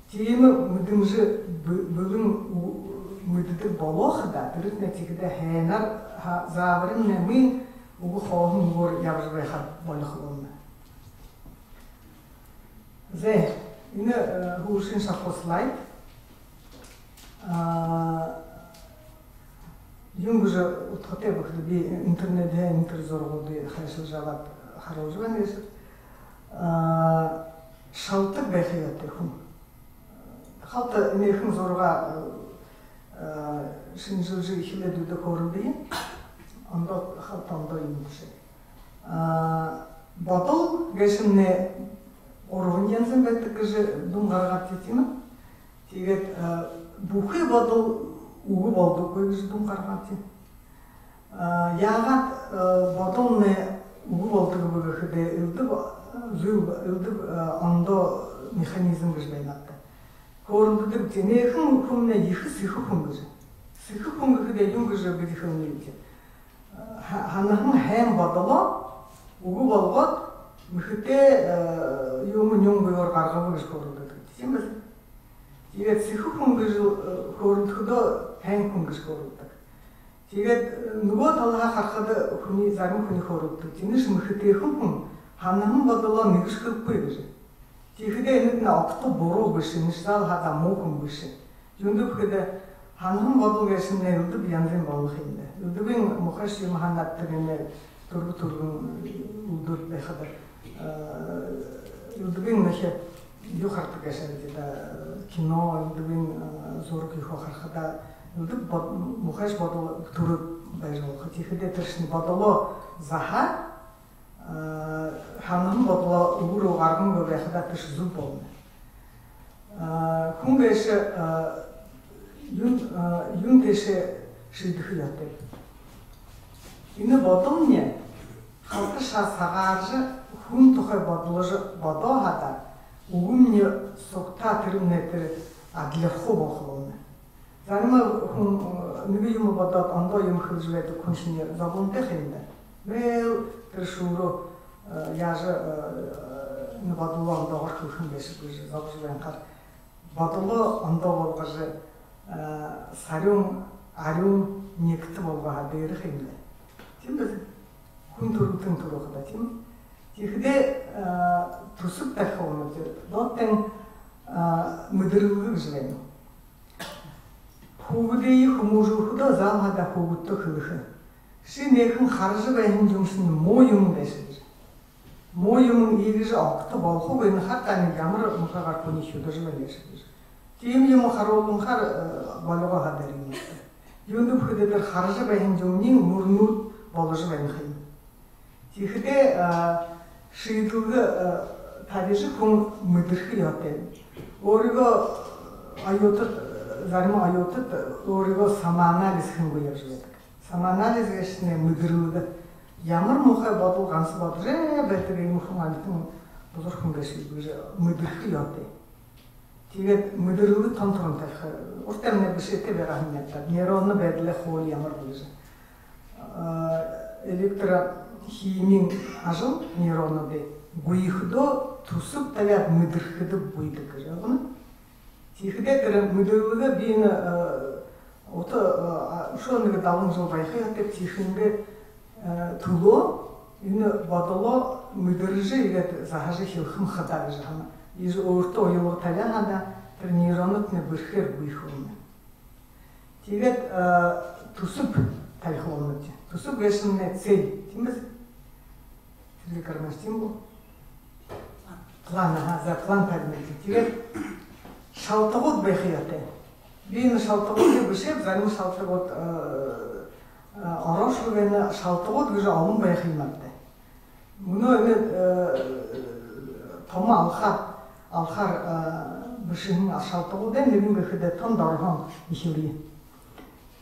тиимэ мэдэмжэ бэ-, бэлэн ү-, мэдэдэг болоо хадаа, тэрэтнай тиихэдээ һайнаар ха-, заабаримнай мүн үгэ хооһон үгөөр ябажа байхаар болихо болоно. Зэ, энэ, э, һүүлшын шахуу слайд. А, юун гэжэ удхатайб гэхэдэ, би интернедһээ энэ тэрэ зурагуудые хайшалжа абаад харуулжа байна гээшэб. А, шалтаг байха ёһотой хүн. Халта энээхэн зураг, э, э, шэнжэлжэ эхилээд үгэхэ хөөрэндэб. Ондоо, халта ондоо юм бэшэ. А, бодол гээшэмнай гурбан янзын байдаг гэжэ дүн гаргаабди, тиимэ. Тиигээд, э, бүхы бодол үгэ болодоггүй гэжэ дүн гаргаабди. А, яагаад, э, бодолнай үгэ болодог бэ гэхэдэ, элдэб, э, зүйл, элдэб, э, ондоо механизм гэжэ байна ааб даа. Хөөрэлдэдэг, энээхэн хүмнай ехэ сэхэ хүн гэжэ. Сэхэ хүн гэхэдэ юун гэжэ бидэ хэлэнэбди? Ха-, һанаһан һайн бодолоо Үгэ болгоод, мэхэтэй, э, юумэ нюун гүйгөөр гаргаба гэжэ хөөрэлдэдэг. Тиимэ бэзэ. Тиигээд сэхэ хүн гэжэ, э, хөөрэлдэхэдөө һайн хүн гэжэ хөөрэлдэдэг. Тиигээд, э, нүгөө талаһаа харахада, хүниие, зарим хүниие хөөрэлдэдэг: «Тэнэш мэхэтэйхэн хүн, һанаһан бодолоо нэгэшье хэлэхэгүй» гэжэ. Тиихэдээ энэтнай огто буруу бэшэ, энэш заал хадаа муу хүн бэшэ. Юундэб гэхэдэ, һанаһан бодол гээшэмнай элдэб янзын болоно ха юм даа. Элдэбын муухайшье юумэ һанаад, тэрэнээ түргэ түргэн үлдөөд байхада, э, элдэбын нэгэ юу харадаг гээшэ даа, кино, элдэбын, э, зураг юухэ харахада, элдэб бод-, муухайшье бодол түрөөд байжа болохо. Тиихэдээ тэрэшни бодолоо заһаа, э, һанаһан бодолоо үгэ руу гаргангүй байхада, тэрэшни зүб болоно. Э, хүн гээшэ, э, юун, э, юун тээшээ шиидэхэ ёһотой. Энэ бодолни халта шаа сагааржа, хүн тухай бодолжо, бодоо хадаа, үгэмни сугтаа тэрэмнай тэрэ адлирхуу болохо болоно. Зарим хүн, э, нэгэ юумэ бодоод, ондоо юумэ хэлэжэ байдаг хүншни зоболонтой ха юм даа. Бэел тэрэ шүүрөө, э, яажа, э, энэ бодолоо ондоогоор хэлэхэм гээшэб гэжэ зобожо байнхаар, бодолоо ондоо болгожо, э, сарюун, арюун, нягта болгоо хадаа дээрэ ха юм даа. Тиимэ бэзэ. Хүн түрэлтэн түрөө хадаа, тиимэ. Тиихэдээ, э, түсэб табиха болонобди. Доотын, э, мэдэрэлгэ гэжэ байна. Хүүгэдые хүмүүжүүлхэдөө заал хадаа хүүгэдтэ хэлэхэ: «Ши энээхэн хаража байһан юумшни муу юумэн гээшэ» гэжэ. Муу юумэн иигэжэ огто болохогүй, энэ хар таанад ямар муухайгаар хүниие хюдажа байна гээшэб гэжэ. Тиимэ юумэ харуулнхаар, э, болюугаа хадаа дээрэ юм. Юундэб гэхэдэ, тэрэ хаража байһан юумэниинь мүрнүүд боложо байна ха юм. Тиихэдээ, а, шиидэлгэ, а, табижа, хүн мэдэрхэ ёһотой. Өөрыгөө оюутад, зарим оюутад өөрыгөө самоанализ хэнгүй ябажа байдаг. Самоанализ гээшэнь мэдэрэлгэ. Ямар муухай бодол ганса бодожо байдаг юм хүн, амитан, бузар хүн гээшэб гэжэ мэдэрхэ ёһотой. Тиигээд мэдэрэлгэ тон түрүүн табиха. Урдамнай бэшээтэй байгаа һэн юм даа. Нейронно байдалай хуули ямар бэ гэжэ. Э, электрохимиин ажал нейронуудай гүйхэдөө түсэб табяад мэдэрхэдэ гүйдэг гэжэ байна. Тиихэдээ тэрэ мэдэрэлгэ би энэ, э, ута, э, а, үшөө нэгэ далан жэл байха ёһотой, тиихэнэй, э, түлөө энэ бодолоо мэдэржэ, иигээд заһажа эхилхэм хадаа гэжэ һанаа. Иигэжэ өөртөө уялга табяа хадаа, тэрэ нейронууднай бэрхээр гүйхэ юм. Тиигээд, э, түсэб табиха болонобди. Түсэб гээшэмнай цель, тиимэ бэзэ? Сергей Кармаш, тиимэ гү? План, аха, за, план табинабди. Тиигээд шалтагууд байха ёһотой. Би энэ шалтагуудые бэшээб, зарим шалтагууд, э, э, ороошье байна, шалтагууд гэжэ олон байха юм ааб даа. Мүнөө энэ, э, томо алхаар, алхаар, э, бэшэһэн шалтагуудай нэгэн гэхэдэ, тон дороһоонь эхилэе.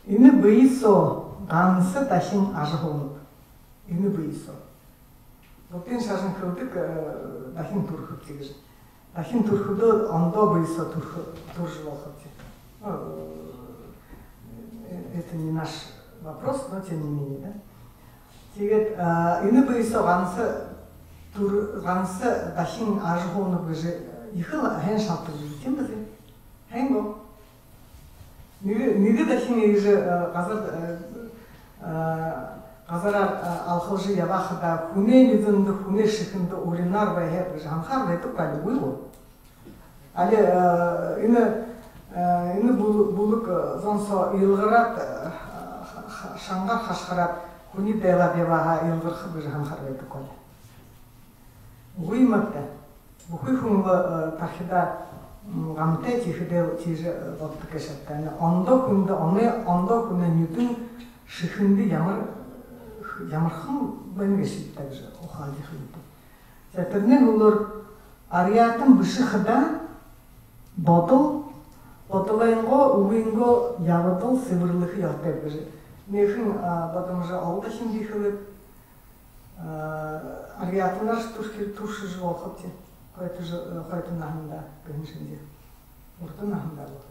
Энэ бэе соо ганса дахин ажаһуунаб. Энэ бэе соо. Буддын шажан хэлэдэг, э, дахин түрэхэбди гэжэ. Дахин түрэхэдөө ондоо бэе соо түрэхэ, түрэжэ болохобди. Ну, э, это не наш вопрос, но тем не менее, да. Тиигээд, а, энэ бэе соо ганса түр-, ганса дахин ажаһуунаб гэжэ ехэл һайн шалтаг юм, тиимэ бэзэ? Һайн гү? Нэгэ, нэгэ дахин иигэжэ, э, газар, э, э, газараар, э, алхалжа ябаа хадаа, хүнэй нюдэндэ, хүнэй шэхэндэ уринаар байхаб гэжэ һанахаар байдаг гү, али үгы гү? Али, э, энэ, э, энэ бүл-, бүлэг, э, зон соо илгараад, э, ха-, ха-, шангаар хашхараад, хүниие дайлаад ябаа һаа, илгархаб гэжэ һанахаар байдаг гү, али? Үгы юм ааб даа. Бүхы хүн лэ, э, тархидаа, м, гамтай, тиихэдээ тиижэ, э, боддог гээшэ ааб даа. Ондоо хүндэ, оной, ондоо хүнэй нюдэн шэхэндэ ямар, ямархан байна гээшэб даа гэжэ ухаалдахын тулада. За, тэрэнэй һүүлээр арьяатан бэшэ хадаа бодол, бодолойнгоо, үгынгөө ябадал сэбэрлэхэ ёһотой гэжэ. Энээхэн, а, бодомжо олон дахин би хэлээб. А, арьяатанаар түрэхэ, түрэжэ болохобди. Хойто жэ-, э, хойто наһандаа гэһэн шэнги. Урда наһандаа бол.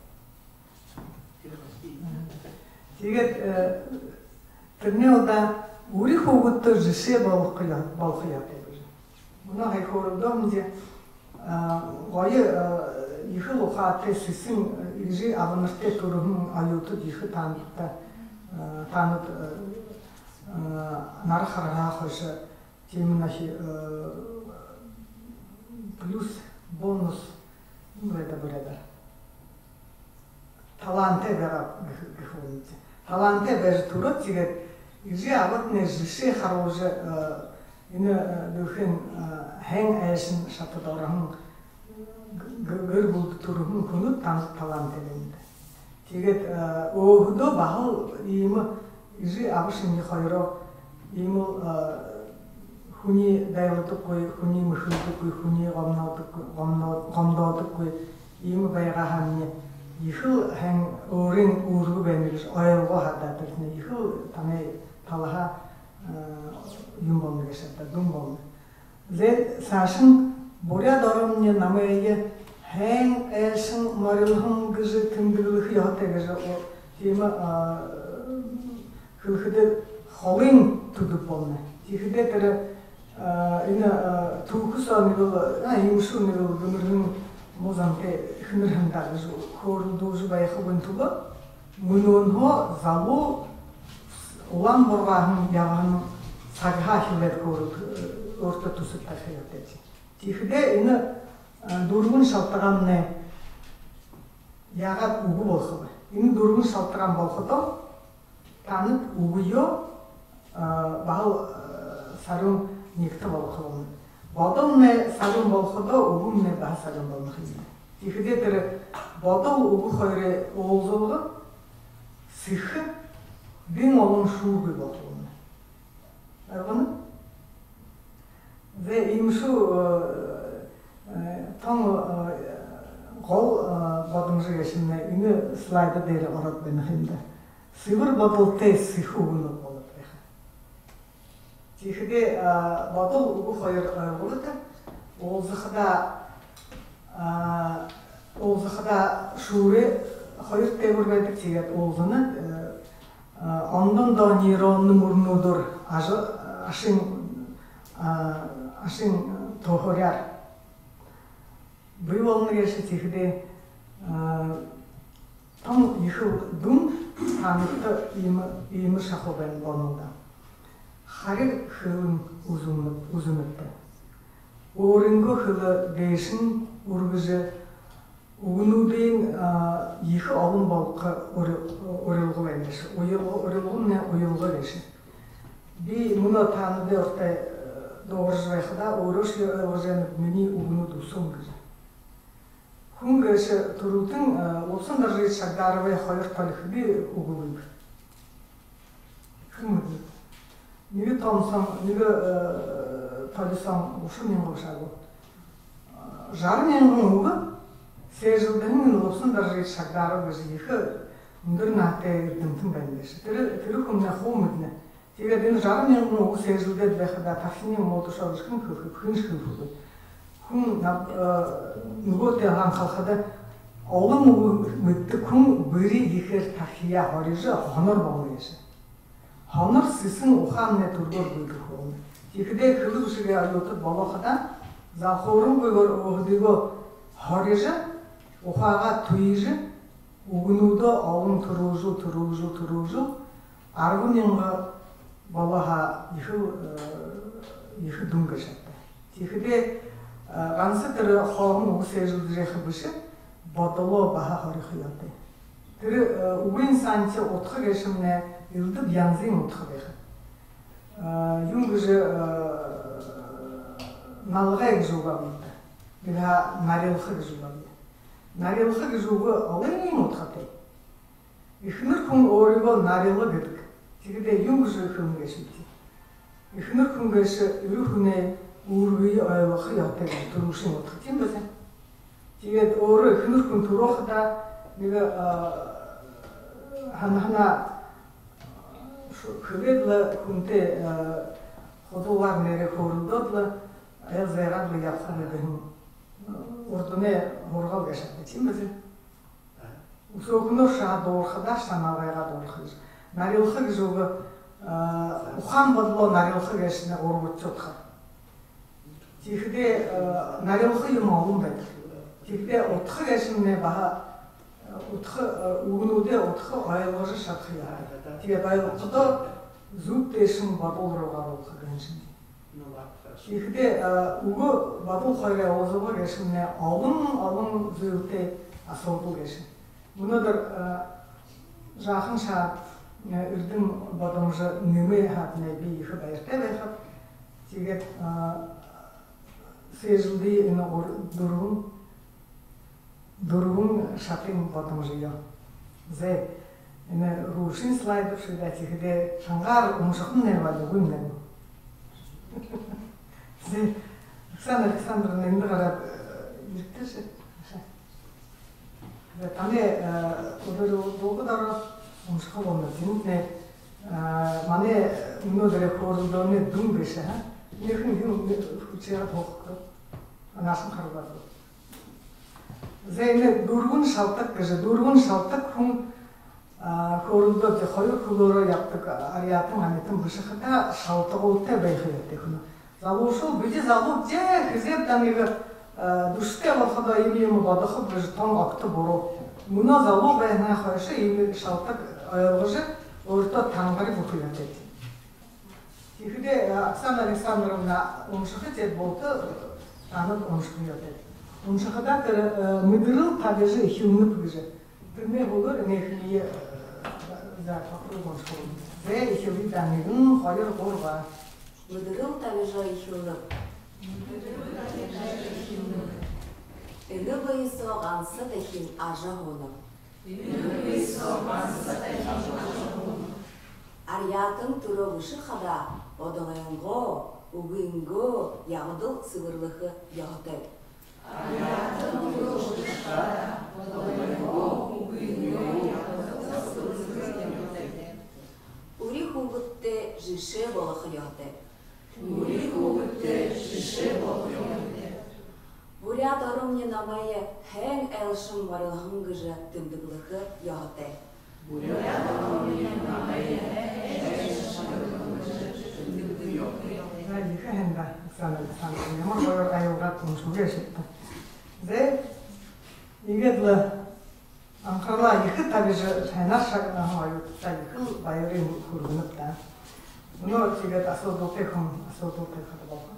Тиигээд, э, тэрэнэй удаа Үри хүүгэдтэ жэшээ болохо ё-, болохо ёһотой гэжэ. Мүнөө һая хөөрэлдөөбди, а, гоё, а, ехэл ухаатай сэсэн, а, эжы абанартай түрэһэн оюутад ехэ таанадта, а, таанад, а, а, нара хараха хойшо тиимэ нохи, а, плюс, бонус, ну, это буряадаар. Талаантай байгаа гэхэ, гэхэ болоно. Талаантай байжа түрөөд, тиигээд эжы абатнай жэшээ харуулжа, э, энэ, э, дэлхэйн, э, һайн айлшан шатада ороһон г-, г-, гэр бүлэдэ түрэһэн хүнүүд таанад талаантай байнат. Тиигээд, э, өөһэдөө баһал иимэ эжы аба шэнги хоёроо иимэл, э, хүниие дайладаггүй, хүниие мэхэлдэггүй, хүниие гомнодоггүй, гомно-, гомдоодоггүй, иимэ байгаа һаамни ехэл һайн өөрын үүргэ байна гэжэ ойлгоо һаа даа, тэрэтнай ехэл танай талаһаа, э, юм болоно гээшэ даа, дүн болоно. Зэ, саашань буряад оромни намайе һайн айлшан, морилһон гэжэ тэмдэглэхэ ёһотой гэжэ, о, тиимэ, а, хэлэхэдэ холын түдэб болоно. Тиихэдээ тэрэ, а, энэ, а, түүхэ соо нэгэл, а, иимэшүү нэгэл гэмэрһэн муу зантай эхэнэр һэн даа гэжэ хөөрэлдүүлжэ байхагүйн түлөө мүнөөнһөө залуу улаан бургааһан ябаһан сагһаа эхилээд хөөрэлдэ-, өөртөө түсэб табиха ёһотойбди. Тиихэдээ энэ, а, дүрбэн шалтагаамнай яагаад үгы болохоб? Энэ дүрбэн шалтагаан болоходоо таанад үгыеэ, а, баһал, а, сарюун нягта болохо болоно. Бодолнай сарюун болоходоо үгэмнай баһа сарюун болоно ха юм даа. Тиихэдээ тэрэ бодол, үгэ хоёрой уулзалга сэхэ, бэеын олон шүүргүй болохо болоно. Ойлгоно? Зэ, иимэшүү, э, э, тон, э, гол, э, бодомжо гээшэмнай энэ слайд дээрэ ороод байна ха юм даа. Сэбэр бодолтой сэхэ үгэнүүд болоод байха. Тиихэдээ, а, бодол, үгэ хоёр, а, ойлгуулаад, уулзахадаа, а, уулзахадаа шүүрэй хоёр дээгүүр байдаг, тиигээд уулзана, э, а, ондоо ондоо нейронно мүрнүүдээр ажа-, ашын, а, ашын туһаряар бии болоно гээшэ. Тиихэдээ, а, тон ехэл дүн таанадта иимэ, иимэ шахуу байна болоно даа. Харир хэлэн үзэнэ-, үзэнэбта. Өөрынгөө хэлэ дээшэнь үргэжэ, үгэнүүдынь, а, ехэ олон болгохо ури-, урилга байна гээшэ. Уялга, урилгамнай уялга гээшэ. Би мүнөө таанадай урда, э, дуугаржа байхадаа, өөрөөшье ойлгожо байнаб, минии үгэнүүд үсөөн гэжэ. Хүн гээшэ түрүүтэн, э, Лубсан Доржиевич Шагдаровай хоёр толихо би үгүүлээб. Хэн мэдэнэ? Нэгэ том соо, нэгэ, э, толи соо гушан мянга бэшэ гү, жаран мянган үгэ сээжэлдэһэн Лубсан Доржиевич Шагдаров гэжэ ехэ үндэр наһатай эрдэмтэн байна гээшэ. Тэрэ, тэрэ хүмнай хуу мэдэнэ. Тиигээд энэ жаран мянган үгэ сээжэлдээд байхадаа, тархинь муудашоо гэжэ хэн хэлэхэб, хэншье хэлэхэгүй. Хүн наб-, э, нүгөө тээһээ анхалхада, олон үгэ мэдэдэг хүн бүри ехээр тархяа хорижо, һонор болоно гээшэ. Һонор сэсэн ухаамнай түргөөр бии болоно. Тиихэдээ хэлэ бэшэгэй оюутад болоходоо, залхуурангүйгөөр өөһэдыгөө хорижо, ухаагаа түйжэ, үгэнүүдээ олон түрүүлжэл, түрүүлжэл, түрүүлжэл, арбан мянга болоо һаа, ехэл, э, ехэ дүн гээшэ даа. Тиихэдээ, э, ганса тэрэ хооһон үгэ сээжэлдэжэ байха бэшэ, бодолоо баһа хорихо ёһотой. Тэрэ, э, үгын саанахи удха гээшэмнай элдэб янзын удха байха. Э, юун гэжэ, э, налгай гэжэ үгэ абаад, бэлэй һаа нарилха гэжэ үгэ абаад. Нарилха гэжэ үгэ олон удхатай. Эхэнэр хүн өөрыгөө нарила гэдэг. Тиихэдээ юун гэжэ хэлэнэ гээшэб? Эхэнэр хүн гээшэ эрэ хүнэй үүргые ойлгохо ёһотой гэжэ түрүүшын удха, тиимэ бэзэ? Тиигээд өөрөө эхэнэр хүн түрөөхэдээ нэгэ, а, һанаһанаа шу-, хэлээд лэ, хүнтэй, а, худалаар нээрээ хөөрэлдөөд лэ, айл зайгаад лэ ябаха мэдэһэн урданай һургаал гээшэ даа, тиимэ бэзэ? Үсөөхэдөөршье дуугархадаа, шамайгаа дуугарха гэжэ. Нарилха гэжэ үгэ А, ухаан бодолоо нарилха гээшэмнай гурбадахи удха. Тиихэдээ, а, нарилха юумэн олон байдаг. Тиихэдээ удха гээшэмнай баһа, а, удха, а, үгэнүүдээ удха ойлгожо шадаха ёһотой. Тиигээд ойлгоходоо зүб дээшэнь бодол руугаа оруулха гээшэ. Тиихэдээ, а, үгэ бодол хоёрой уулзалга гээшэмнай олон, олон зүйлтэй асуудал гээшэ. Мүнөөдэр, а, жаахан шаа, а, эрдэм бодомжо нэмээ һаатнай би ехэ баяртай байхаб. Тиигээд, а, сээжэлдэ энэ гур-, дүрбэн, дүрбэн шатын бодомжо ёо. Зэ, энэ һүүлшын слайд бшуу даа, тиихэдээ шангаар уншахамнай байна гү, үгы юм гү? Зэ, Оксана Александровна, эндэ гараад, э, ерэгты ши. Зэ, танай, э, үдэр дуугад ороо уншаха болоно. Тиимэ, э, манай мүнөөдэрэй хөөрэлдөөнэй дүн бэшэ, ха? Энэхэн юм хүчигээ тоохо. Анаашань харуулаад. Зэ, энэ дүрбэн шалтаг гэжэ, дүрбэн шалтаг хүн, а, хөөрэлдөөд, хоёр хүлөөрөө ябадаг, а, арьяатан амитан бэшэ хадаа шалтагуудтай байха ёһотой хүн. Залуушуул, бидэ залуу, зэ, хэзээб даа нэгэ, а, дүшэтэй болоходоо иимэ юумэ бодохоб гэжэ тон огто буруу. Мүнөө залуу байһанһаа хойшо иимэ шалтаг ойлгожо, өөртөө тангариг үгэхэ ёһотой. Тиихэдээ, э, Оксана Александровна уншаха, тиигээд булта, э, танад уншаха ёһотой. Уншахадаа тэрэ, э, мэдэрэл табижа эхилнэб гэжэ. Тэрэнэй һүүлээр энээнээ, э, за, тохорог уншаха. Зэ, эхилэе даа, нэгэн, хоёр, гурба. Мэдэрэл табижа эхилнэб. Энэ бэе соо ганса дахин ажаһуунаб. Арьяатан түрөө бэшэ хадаа бодолойнгоо, үгынгөө ябадал сэбэрлэхэ ёһотой. Үри хүүгэдтэ жэшээ болохо ёһотой. Үри хүүгэдтэ жэшээ болохо ёһотой. Буряад оромни намайе һайн айлшан барилһан гэжэ тэмдэглэхэ ёһотой. Буряад оромни намайе һайн айлшан барилһан гэжэ тэмдэглэхэ ёһотой. За, ехэ һайн даа, Оксана Александровна. Ямар гоёор аялгаад уншаа гээшэбта. Зэ, иигээд лэ анхаралаа ехэ табижа, һайнаар шагнаһан оюутадтаа ехэл баярые хүргэнэб даа. Мүнөө тиигээд асуудалтай хүн асуудал тавиха болохо.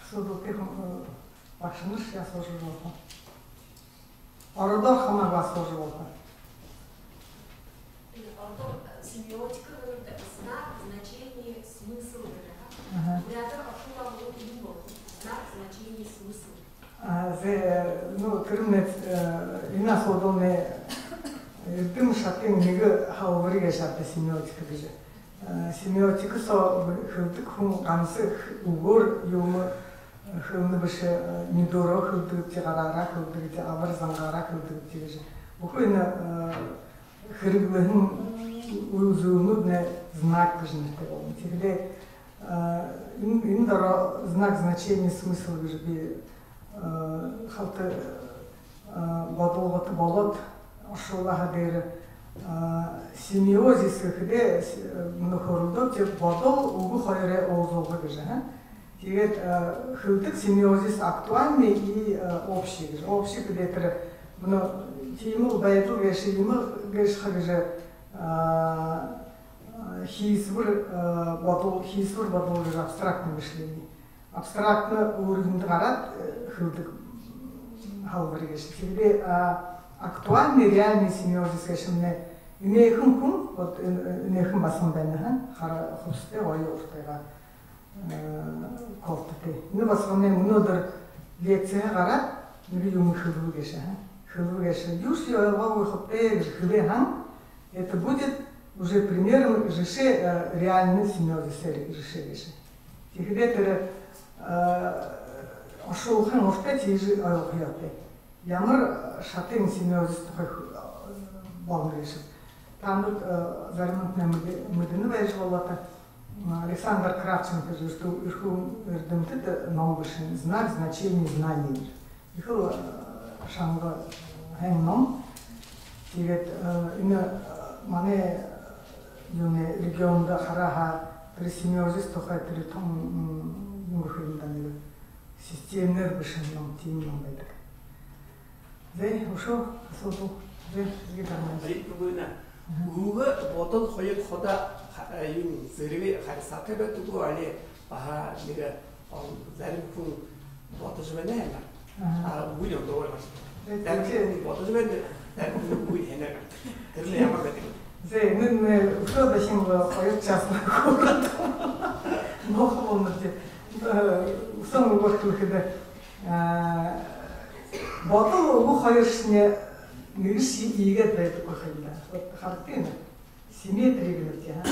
Асуудалтай хүн, э, багшанаршье асуужа болохо. Ородоор хамаагүй асуужа болохо. Ородоор, э, семиотика гэхэдэ знак, значение, смысл гэдэг. Аха. Буряадаар оршуулаа бол юм бол знак, значение, смысл. А, зэ, ну, тэрэмнай, э, энэ асуудалнай эрдэм шатын нэгэ һалбари гээшэ ааб даа, семиотика гэжэ. Э, семиотика соо хэлэдэг хүн ганса үгөөр юумэ хэлэнэ бэшэ, э, нюдөөрөө хэлэдэг гүбди, гараараа хэлэдэг гүбди, абар зангаараа хэлэдэг гүбди гэжэ. Бүхы энэ, э, хэрэглэһэн үйлэ зүйлнүүднай знак гэжэ нэрэтэй болоно. Тиихэдээ, э, энэ, энэ доро знак, значение, смысл гэжэ би, э, халта, э, бодолгото болоод оршуулаа һаа дээрэ, э, семиозис гэхэдэ, э, мүнөө хөөрэлдөөбди, бодол, үгэ хоёрой уулзалга гэжэ, ха? Тиигээд, э, хэлэдэг семиозис актуальный и, э, общий гэжэ. Общий гэдэг тэрэ, мүнөө тиимэл байдал гээшэ, иимэ гээшэ ха гэжэ, э, э, хиисбэр, э, бодол, хиисбэр бодол гэжэ абстрактный мышление. Абстрактный уровеньдэ гараад, э, хэлэдэг һалбари гээшэ. Тиихэдээ, а, актуальный, реальный семиозис гээшэмнай энээхэн хүн, вот, э, э, энээхэн басаган байна, ха, хара хубсаһатай, гоё уртайгаа, э, кофтатай. Энэ басаганмнай мүнөөдэр лекциһээ гараад, нэгэ юумэ хэлэбэ гээшэ, ха. Хэлэбэ гээшэ. Юушье ойлгоогүй хаб даа гэжэ хэлээ һаань, это будет уже примером жэшээ, э, реальный семиозисэй жэшээ гээшэ. Тиихэдээ тэрэ, э, оршуулхын урда тиижэ ойлгохо ёһотой. Ямар шатын семиозис тухай хэ-, э, болоно гээшэб. Танар, э, заримынтнай мэдэ-, мэдэнэ байжа болоо та. М, Александр Кравченко гэжэ эрхүү-, эрхүү эрдэмтэд ном бэшэһэн «Знак, значение, знание». Ехэл, э, шанга, э, һайн ном. Тиигээд, э, энэ, э, манай, э, юунэй региондо хараа һаа, тэрэ семиозис тухай тэрэ том, м, юун гэхэ юм даа, нэгэ системнээр бэшэһэн ном, тиимэ ном байдаг. Зэ, үшөө асуудал. Зэ, эсэгэ Дарманич. Арид Бугуйна. Аха. Үгэ бодол хоёр ходо ха-, э, юун, зэргэ харилсаатай байдаг гү, али баһа нэгэ, э, зарим хүн бодожо байна юм аа. Аха. А, үгы юм даа. Зэ, зарим хүн бодожо байна, зарим хүн үгы һэнэ. Тэрэнь ямар байдаг? Зэ, мүн, э, үшөө дахин, э, хоёр час хүрөөд нохо болоно даа. Э, үсөөн үгөөр хэлэхэдэ, э, бодол үгэ хоёршни нэгэшье иигээд байдаггүй юм даа. Вот, харагты, симметри гэнэ, тии, аа?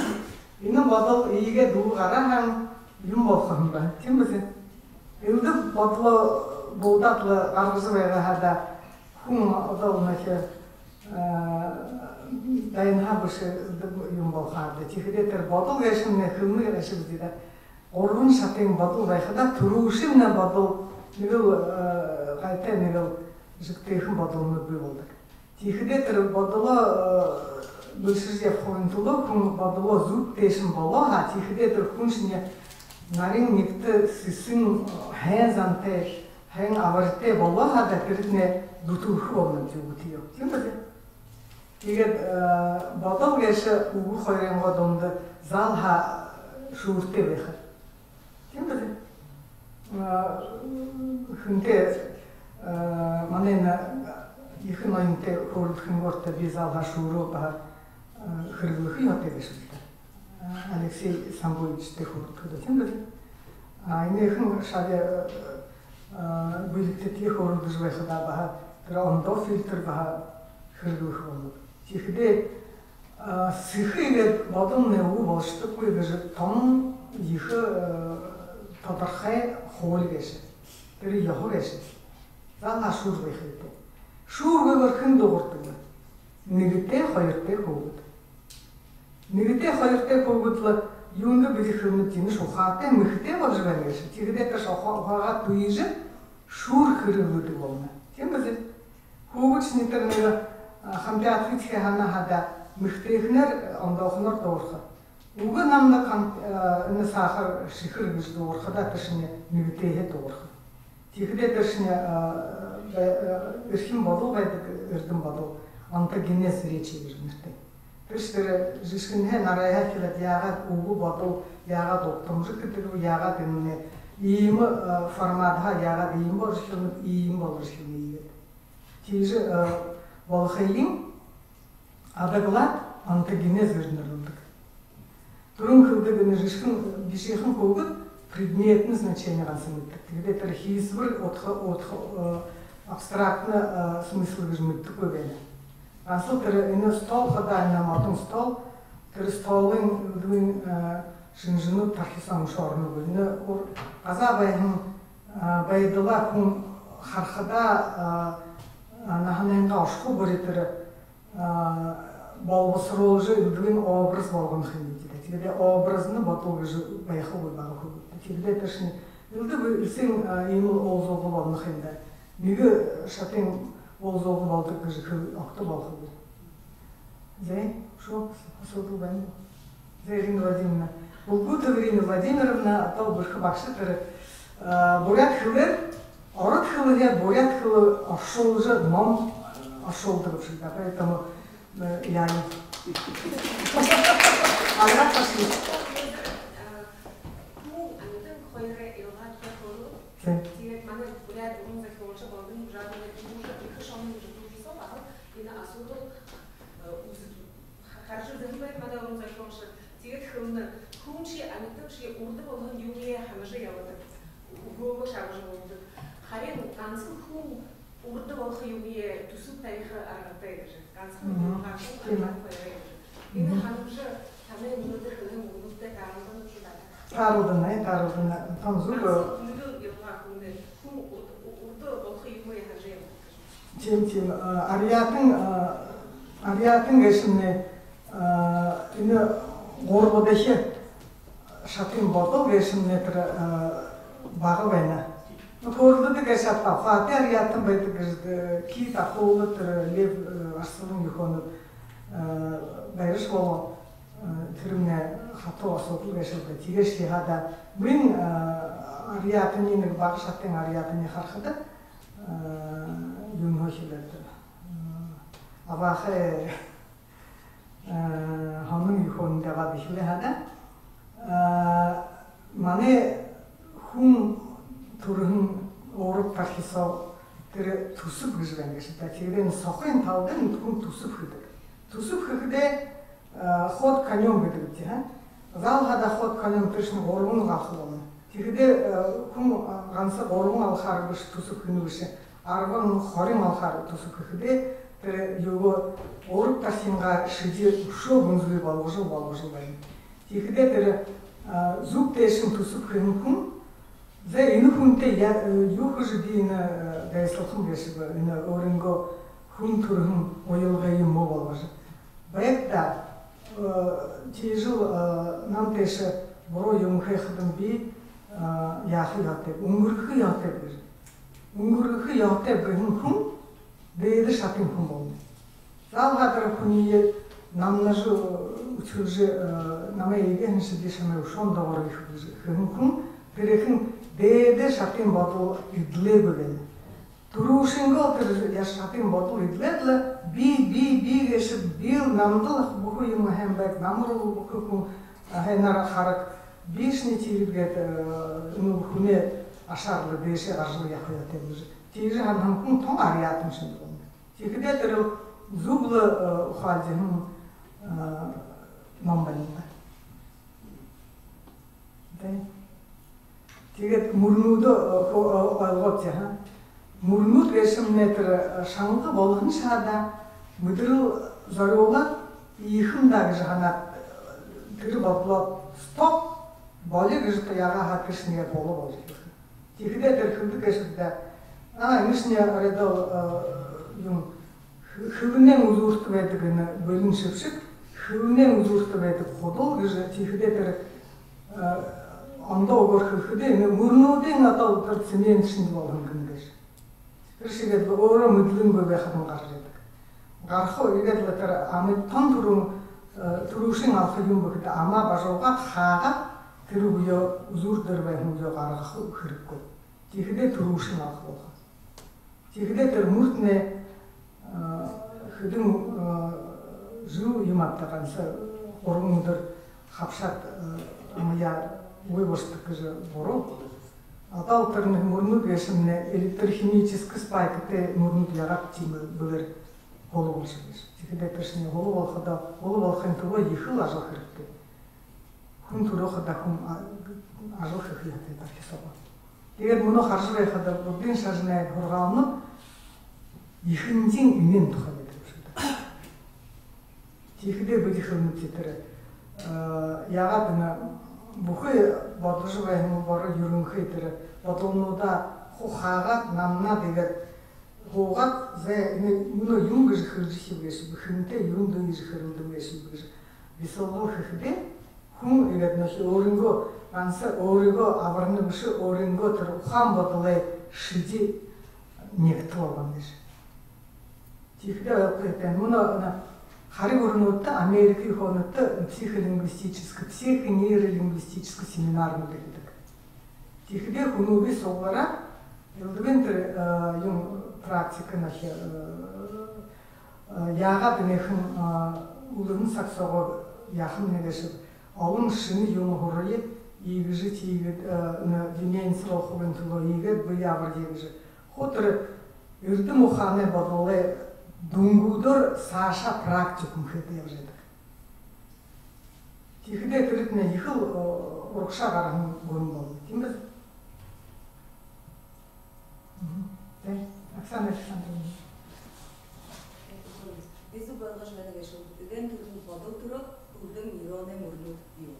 Энэ бодол иигээд үгэ гараа һаань, юун болохо юм бэ? Тиимэ бэзэ? Элдэб бодолоо буудаад лэ гаргажа байгаа һаа даа, хүн одоо үнэхэ, э, дайнһаа бэшэ элдэб юумэн болохо һаа даа. Тиихэдээ тэрэ бодол гээшэмнай хэлэнэ гээшэ бэзэ даа. Гурбан шатын бодол байхада, түрүүшымнай бодол нэгэл, э, гайтай, нэгэл жэгтэйхэн бодолнууд бии болодог. Тиихэдээ тэрэ бодолоо, э, бэлшэжэ ябахын түлөө хүн бодолоо зүб тээшэнь болоо һаа, тиихэдээ тэрэ хүншни нарин, нигтэ, сэсэн, һайн зантай, һайн абаритай болоо һаа даа, тэрэтнай дүтэлхэ болоно юм даа, үгы тиигээ. Тиимэ бэзэ? Тиигээд, э, бодол гээшэ үгэ хоёрынгоо дунда заал һаа шүүртэй байха. Тиимэ бэзэ? А, хэнтэй, а, манай энэ ехэ ноёнтой хөөрэлдэхын горта би заал һаа шүүрөө баһа, а, хэрэглэхэ ёһотой гээшэ бэзэ даа. А, Алексей Самбуевичтэй хөөрэлдэхэдэ, тиимэ бэзэ? А, энээхэн шаби, а, бэлигтэдтэй хөөрэлдэжэ байхадаа баһа тэрэ ондоо фильтр баһа хэрэглэхэ болоно. Тиихэдээ, а, сэхэ иигээд бодолнай үгэ болошодоггүй гэжэ тон ехэ, э, тодорхой хуули гээшэ. Тэрэ ёһо гээшэ. Заал һаа шүүр байха ёһотой. Шүүргүйгөөр хэн дуугардаг бэ? Нэгэтэй, хоёртой хүүгэд. Нэгэтэй, хоёртой хүүгэд лэ юундэ бэлиг хэлэнэб, тиимэшье ухаатай, мэхэтэй боложо байна гээшэ. Тиихэдээ тэрэшни уха-, ухаагаа түйжэ, шүүр хэрэглэдэг болоно. Тиимэ бэзэ? Хүүгэдшни тэрэ нэгэ, а, хамби адхы тиихэдэ һанаа һаа даа, мэхэтэйхэнээр, ондоохоноор дуугарха. Үгы намнай хам-, а, энэ сахар, шэхэр гэжэ дуугархадаа, тэрэшни нэгэтэйһээ дуугарха. Тиихэдээ тэрэшни, а, бай-, а, эрхим бодол байдаг, эрдэм бодол, онтогенез речи гэжэ нэрэтэй. Тэрэшни тэрэ жэшхэниинь нарайһаа эхилээд, яагаад үгэ бодол, яагаад угтамжа гэдэг бэ, яагаад энэмнай иимэ, а, форматһаа яагаад иимэ боложо эхилнэб, иимэ боложо эхилнэб гээд. Тиижэ, э, болохыень адаглаад, онтогенез гэжэ нэрлэдэг. Түрүүн хэлэдэг, энэ жэшхэн, бишыхан хүүгэд предметнэ значени гансал мэдэдэг. Тиихэдээ тэрэ хиисбэри удха, удха, э, абстрактна, э, смысл гэжэ мэдэдэггүй байна. Гансал тэрэ энэ стол хадаа, энэ модон стол, тэрэ столой элдэбын, э, шэнжэнүүд тархи соо ороогүй. Энэ ур-, газаа байһан, э, байдалаа хүн харахадаа, э, наһанайнгаа ошохо бүри тэрэ, а, болбосоруулжа, элдэбын образ болгоно ха юм даа. Тиигээд образнай бодол гэжэ байхагүй бага хүүгэдтэ. Тиигээд тэрэшни элдэб эльсын, а, иимэл уулзалга болоно ха юм даа. Нэгэ шатын уулзалга болодог гэжэ хэл огто болохогүй. Зэ, үшөө асуудал байна гү? Зэ, Ирина Владимировна. Булгутова Ирина Владимировна, одоо бэрхэ багша тэрэ, а, буряад хэлээр, ород хэлэһээ буряад хэлэ оршуулжа, ном оршуулдаг юм шэнги даа. Поэтому, э, яа юм. Алга таши. Хүн амитан хоёрой илгаатай хөрөө. Зэ. Тиигээд манай буряад уран зохёолшо Балдан Бужаановай дүүжэ, ехэ шоно гэжэ дүүжэ соо баһал энэ асуудал, э, үзэ-, ха-, хаража үзэһэн байна манай уран зохёолшо. Тиигээд хэлэнэ: хүншье, амитаншье урда болохын юумые һанажа ябадаг. Үгөөгөө шагнажа ябадаг. Харин гансал хүн урда болохын юумые түсэб табиха аргатай гэжэ. Гансал хүн, гансал амитан хоёрой гэжэ. Энэ һанамжа танай мүнөөдэр хэлэһэн үгэнүүдтэй тааралдана гү, тааралдана? Тааралдана, э, тааралдана. Тон зүб. Гансал нэгэл илгаа хүнэй, хүн урда, урда болохын юумые һанажа ябадаг гэжэ. Тиимэ, тиимэ, э, арьяатан, э, арьяатан гээшэмнай, э, Энэ гурбадахи шатын бодол гээшэмнай тэрэ, э, бага байна. Ну, хөөрэлдэдэг гээшэ ааб даа, ухаатай арьяатан байдаг гэжэ, э, кит, акула, тэрэ лев, э, арсалан юухэдэ, э, байжа болоо, э, тэрэмнай хатуу асуудал гээшэ ааб даа. Тиигээшье һаа даа, мүн, э, арьяатанай, нэгэ бага шатын арьяатанай харахада, э, юун хошилээд, э, абаахай Э, һонин юухэдэ абаад эхилээ һаа даа. Э, манай хүн түрэһэн ураг тархи соо тэрэ түсэб гэжэ байна гээшэ даа. Тиигээд энэ сохын талада хүн түсэб хэдэг. Түсэб хэхэдээ, э, ход конём гэдэг юм, тии, ха? Заал һаа даа ход конём, тэрэшни гурбан галха болоно. Тиихэдээ, э, хүн, э, ганса гурбан галхаар бэшэ түсэб хэнэ бэшэ, арбан, хорин галхаар түсэб хэхэдээ, тэрэ юугээ, ураг тархингаа шэди үшөө гүнзэгы болгожол, болгожол байна. Тиихэдээ тэрэ, э, зүб тээшэнь түсэб хэһэн хүн, за, энэ хүнтэй я-, э, юу хэжэ би энэ, э, дайсалхам гээшэб, энэ өөрынгөө хүн түрэһэн уялгые муу болгожо. Байг даа, э, тиижэл, э, нам тээшэ буруу юумэ хэхэдэм би, э, яаха ёһотойб, үнгэргэхэ ёһотойб гэжэ. Үнгэргэхэ ёһотойб гэһэн хүн дээдэ шатын хүн болоно. Заал һаа тэрэ хүниие намнажа, үдхэлжэ, э, намайе иигэһэн ши, би шамайе үшөө доогуур иихэ гэжэ хэһэн хүн, тэрэ хүн дээдэ шатын бодол эдлээгүй байна. Түрүүшынгөө тэрэ яаһан шатын бодол эдлээд лэ, би, би, би гээшэб, би лэ, намда лэ бүхы юумэ һайн байг, намда лэ бүхы хүн, а, һайнаар хараг, бишни тиигээд гээд, э, энэ хүнэй ашаар лэ дээшээ гаражал ябаха ёһотой гэжэ. Тиижэ һанаһан хүн тон арьяатан шэнги болоно. Тиихэдээ тэрэ зүб лэ, э, ухаалдаа һэн, э, ном байна даа. Тии. Тиигээд мүрнүүдээ, э, хо-, э, ойлгооб, тии, ха? Мүрнүүд гээшэмнай тэрэ, э, шанга болоһон шахуу даа, мэдэрэл зорюулаад, иихэ юм даа гэжэ һанаад, э, тэрэ бодолоо стоп, болиё гэжэ яагаа һаа, тэрэшни болоо болжо эхилхэ. Тиихэдээ тэрэ хэлэдэг гээшэ даа. А, энэшни оройдоол, э, юм, хэ-, хэлэнэй үзүүртэ байдаг энэ бэлэн шэбшэг, хэлэнэй үзүүртэ байдаг худал гэжэ. Тиихэдээ тэрэ, э, ондоо үгөөр хэлэхэдэ, энэ мүрнүүдынь одоо тэрэ цемент шэнги болоһон гэнэ гээшэ. Тэрэшни иигээд лэ өөрөө мэдэлгүй байхадань гаража байдаг. Гараха үедэ лэ тэрэ амы тон түрүүн, э, түрүүшын алхам юун бэ гэхэдэ, амаа бажуугаад, хаагаад, тэрэ үгөө, үзүүр дээрэ байһан үгөө гаргаха хэрэгтэй. Тиихэдээ түрүүшын алхам болохо. Тиихэдээ тэрэ мүрнүүднай, э, хэдэн, э, жэл юм ааб даа, ганса гурбан үдэр хабшаад, э, амаяа үгы болодог гэжэ буруу. Одоол тэрэ мүрнүүд гээшэмнай электрохимическэ спайкатай мүрнүүд яагаад тиимэ бэлэй, һула болошоо гээшэ. Тиихэдээ тэрэшни һула болоходоо, һула болохын түлөө ехэл ажал хэрэгтэй. Хүн түрөөд һаа хүн, а, ажал хэхэ ёһотой тархи соогоо. Тиигээд мүнөө хаража байхада, буддын шажанай һургаалнууд ехэнхидээ энээн тухай байдаг юм шэнги даа. Тиихэдээ бидэ хэлэнэбди, тии, тэрэ, э, яагаад энэ бүхы бодожо байһан боро юрэнхы тэрэ бодолнуудаа хуу хаагаад, намнаад, иигээд һуугаад, за, энэ мүнөө юун гэжэ хэлэжэрхиб гээшэб, хэнтэй юундэ иигэжэ хэрэлдэб гээшэб гэжэ бисалгал хэхэдээ, хүн иигээд нүгөө өөрынгөө, ганса өөрыгөө абарна бэшэ, өөрынгөө тэрэ ухаан бодолой шэди нэгэтэ болгоно гээшэ. Тиихэдээ ойлгохо ёһотой. Мүнөө энэ хари гүрэнүүдтэ, Америкын хоногто психолингвистическэ, психонейролингвистическэ семинарнууд гэдэг. Тиихэдээ хүнүүдые суглараад, элдэбын тэрэ, э, юм, практика нэгэ, э, э, яагаад энэхэн, э, үлэһэн саг соогоо яаха юм гээшэб, олон шэнэ юумэ һурая, иигэжэ тиигээд, э, энэ деменци болохогүйн түлөө иигээд бэе абарая гэжэ. Хуу тэрэ эрдэм ухаанай бодолой дүнгүүдээр саашаа практикум хэдэг ябажа байдаг. Тиихэдээ тэрэтнай ехэл, э, урагшаа гараһан гүрэн болоно. Тиимэ бэзэ? Мгм. Тии. Оксана Александровна. Би зүб ойлгожо байна гээшэ гү, эгээн түрүүн бодол түрөөд, үрдэнь нейронай мүрнүүд юм.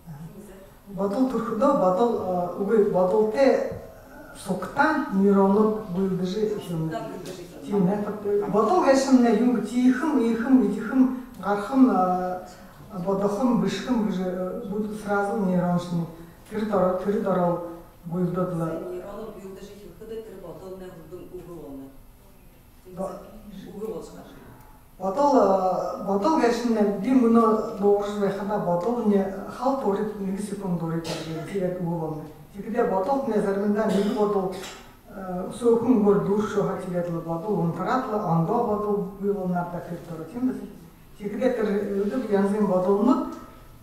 Аха. Тиимэ бэзэ? Бодол түрэхэдөө, бодол, э, үгы, бодолтой сугтаа нейронууд бэлдэжэ эхилнэ. Сугтаа бэлдэжэ эхилнэ. Тиимэ, э, бодол гээшэмнай юун бэ, тиихэ юм, иихэ юм, эдихэ юм, гараха юм, э, Бодохом, бэшэхэм гэжэ, э, бү-, сразу нейроншни тэрэ доро-, тэрэ дороо гүйлдөөд лэ. Нейронууд гүйлдэжэ эхилхэдээ тэрэ бодолнай һүрдэн үгэ болоно. Бо-, үгэ болошоо. Бодол, э, бодол гээшэмнай би мүнөө дуугаржа байхадаа бодолнай халта урид, нэгэ секунда урид тиигээд үгэ болоно. Тиихэдээ бодолтнай заримдаа нэгэ бодол, э, сөөхөн үгөөр дүүршөө һаа, тиигээд лэ бодол унтараад лэ, ондоо бодол бии болоно даа тэрэ дороо, тиимэ бэзэ. Тиихэдээ тэрэ элдэб янзын бодолнууд,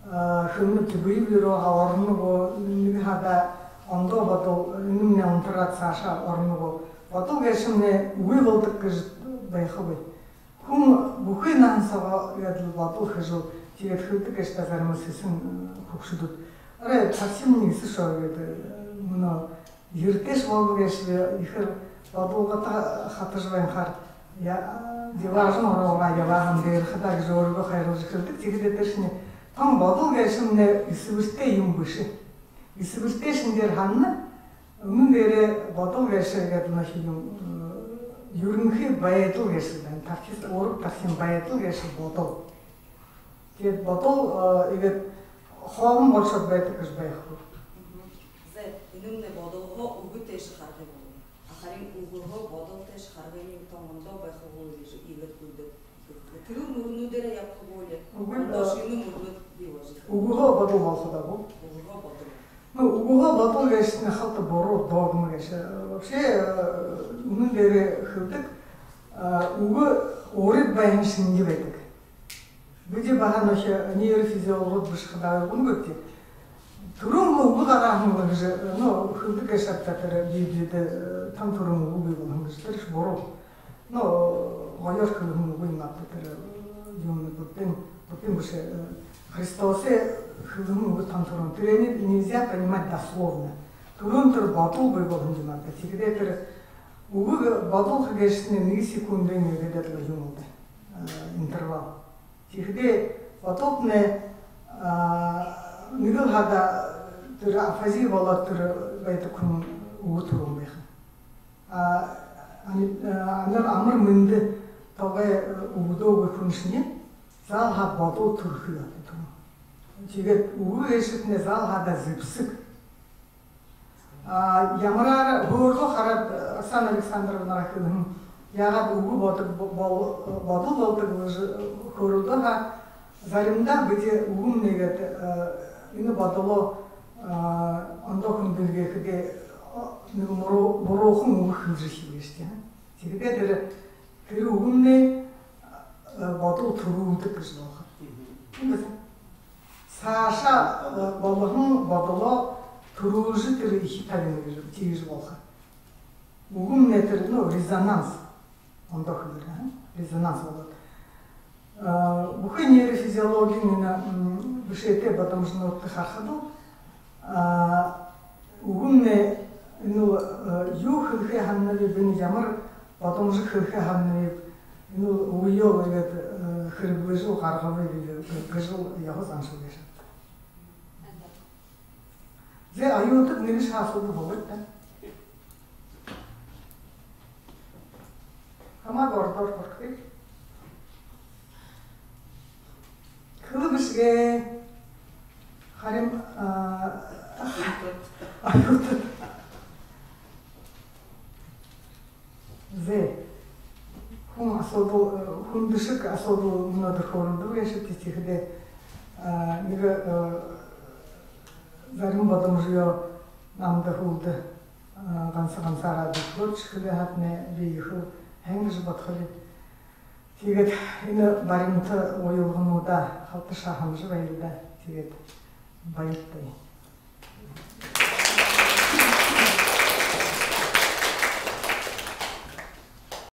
э, хэмнэбди, бэе бэе руу орно гү, нэгэ хадаа ондоо бодол, энэмнай унтараад саашаа орно гү. Бодол гээшэмнай үгы болодог гэжэ байхагүй. Хүн бүхы наһан соогоо гээд лэ бодол хэжэл, тиигээд хэлэдэг гээшэ даа зарим сэсэн, э, хүгшэдүүд. Арай тархимни эсэшоо гээд, э, мүнөө ердээшье болбо гээшэ, ехээр бодолготой хатажа байнхаар, я-, диваажан ороогоо ябаа һэм дээрэхэ даа гэжэ өөрыгөө хайрлажа хэлэдэг. Тиихэдээ тэрэшни тон бодол гээшэмнай эсэбэртэй юм бэшэ. Эсэбэртэй шэнжээр һанана, үнэн дээрээ бодол гээшэ гээд нэгэ юм, э, юрэнхы байдал гээшэл байна. Тархи, ураг тархиин байдал гээшэл бодол. Тиигээд бодол, э, иигээд хооһон болошоод байдаг гэжэ байхагүй. Мгм. Зай, энэмнай бодолһоо үгэ тээшэ харгы болоно. А харин үгэһөө бодол тээшэ харгыень тон ондоо байхагүй гэжэ иигээд гүйлдөөд. Тэрэ мүрнүүдээрээ ябахагүй лэ. Үгы, ондоо, э, шэнэ мүрнүүд бии болжо. Үгэһөө бодол болохо даа гү? Үгэһөө бодол. Ну, үгэһөө бодол гээшэтнай халта буруу, догма гээшэ. Вообще, э, үнэн дээрээ хэлэдэг, э, үгэ урид байһан шэнги байдаг. Бидэ баһа нүгөө нейрофизиологууд бэшэ хадаа үгэнэ гүбди. Түрүүн лэ үгэ гараһан лэ гэжэ, э, ну, хэлэдэг гээшэ аабза тэрэ Библидэ, э, тон түрүүн үгэ бии болоһон гэжэ, тэрэшни буруу. Ну, гоёор хэлэһэн үгэ юм аабза тэрэ, э, юун, Буддын, Буддын бэшэ, э, Христосой хэлэһэн үгэ тон түрүүн. Тэрээниие нельзя понимать дословно. Түрүүн тэрэ бодол бии болоһон юм аабза. Тиихэдээ тэрэ үгэ бодол гээшэтнай нэгэ секундын иигээд лэ юм лэ даа, э, интервал. Тиихэдээ бодолтнай, а, нэгэл хадаа тэрэ афази болоод тэрэ байдаг хүн үгэ түрүүн байха. А, ами-, а, амар, амар мэндэ тогой, э, үгэдөөгүй хүншни заал һаа бодол түрэхэ ёһотой юм. Тиигээд үгэ гээшэтнай заал хадаа зэбсэг. А, ямараар хөөрэлдөө хараад, э, Оксана Александровнагаа хэлэһэн, яагаад үгэ бодог бо-, бол-, бодол болодог гэжэ, э, хөөрэлдөө һаа, заримдаа бидэ үгэмнай гээд, э, энэ бодолоо, э, ондоо хүн дэлгээхэдээ, э, нэгэ муруу-, буруухан үгэ хэлэжэрхидэг гээшэ. Тиихэдээ тэрэ, тэрэ үгэмнай, э, бодол түрүүлдэг гэжэ болохо. Тиимэ бэзэ. Саашаа, э, болоһон бодолоо түрүүлжэ тэрэ эхи табина гэжэ, тиигэжэ болохо. Үгэмнай тэрэ, ну, резонанс. Ондоо хэлээрээ, а? Резонанс болоод. Э, бүхы нейрофизиологиин энэ, м, бэшээтэй бодомжонуудта харахада, а, үгэмнай, ну, э, юу хэлэхэ һананаб, би ямар бодомжо хэлэхэ һананаб, ну, үгөө иигээд, э, хэрэглэжэл гаргаб гэжэ, гэжэл ёһо заншал гээшэ. Зэ, оюутад, нэгэшье асуудал болоод даа. Хамаагүй ородоор хүргэе. Хэлэ бэшэгэй. Харин, а, оюутад. Зэ. Хүн асуудал, э, хүндэшэг асуудал мүнөөдэр хөөрэлдөө гээшэбди, тиихэдээ, а, нэгэ, э, зарим бодомжоо намда, хүндэ, а, ганса гансаараа дэлгэрөөд шэхэлээ һаатнай, би ехэл һайн гэжэ бодохо би. Тиигээд энэ баримта уялгануудаа халташаа һанажа байл даа. Тиигээд баяртай.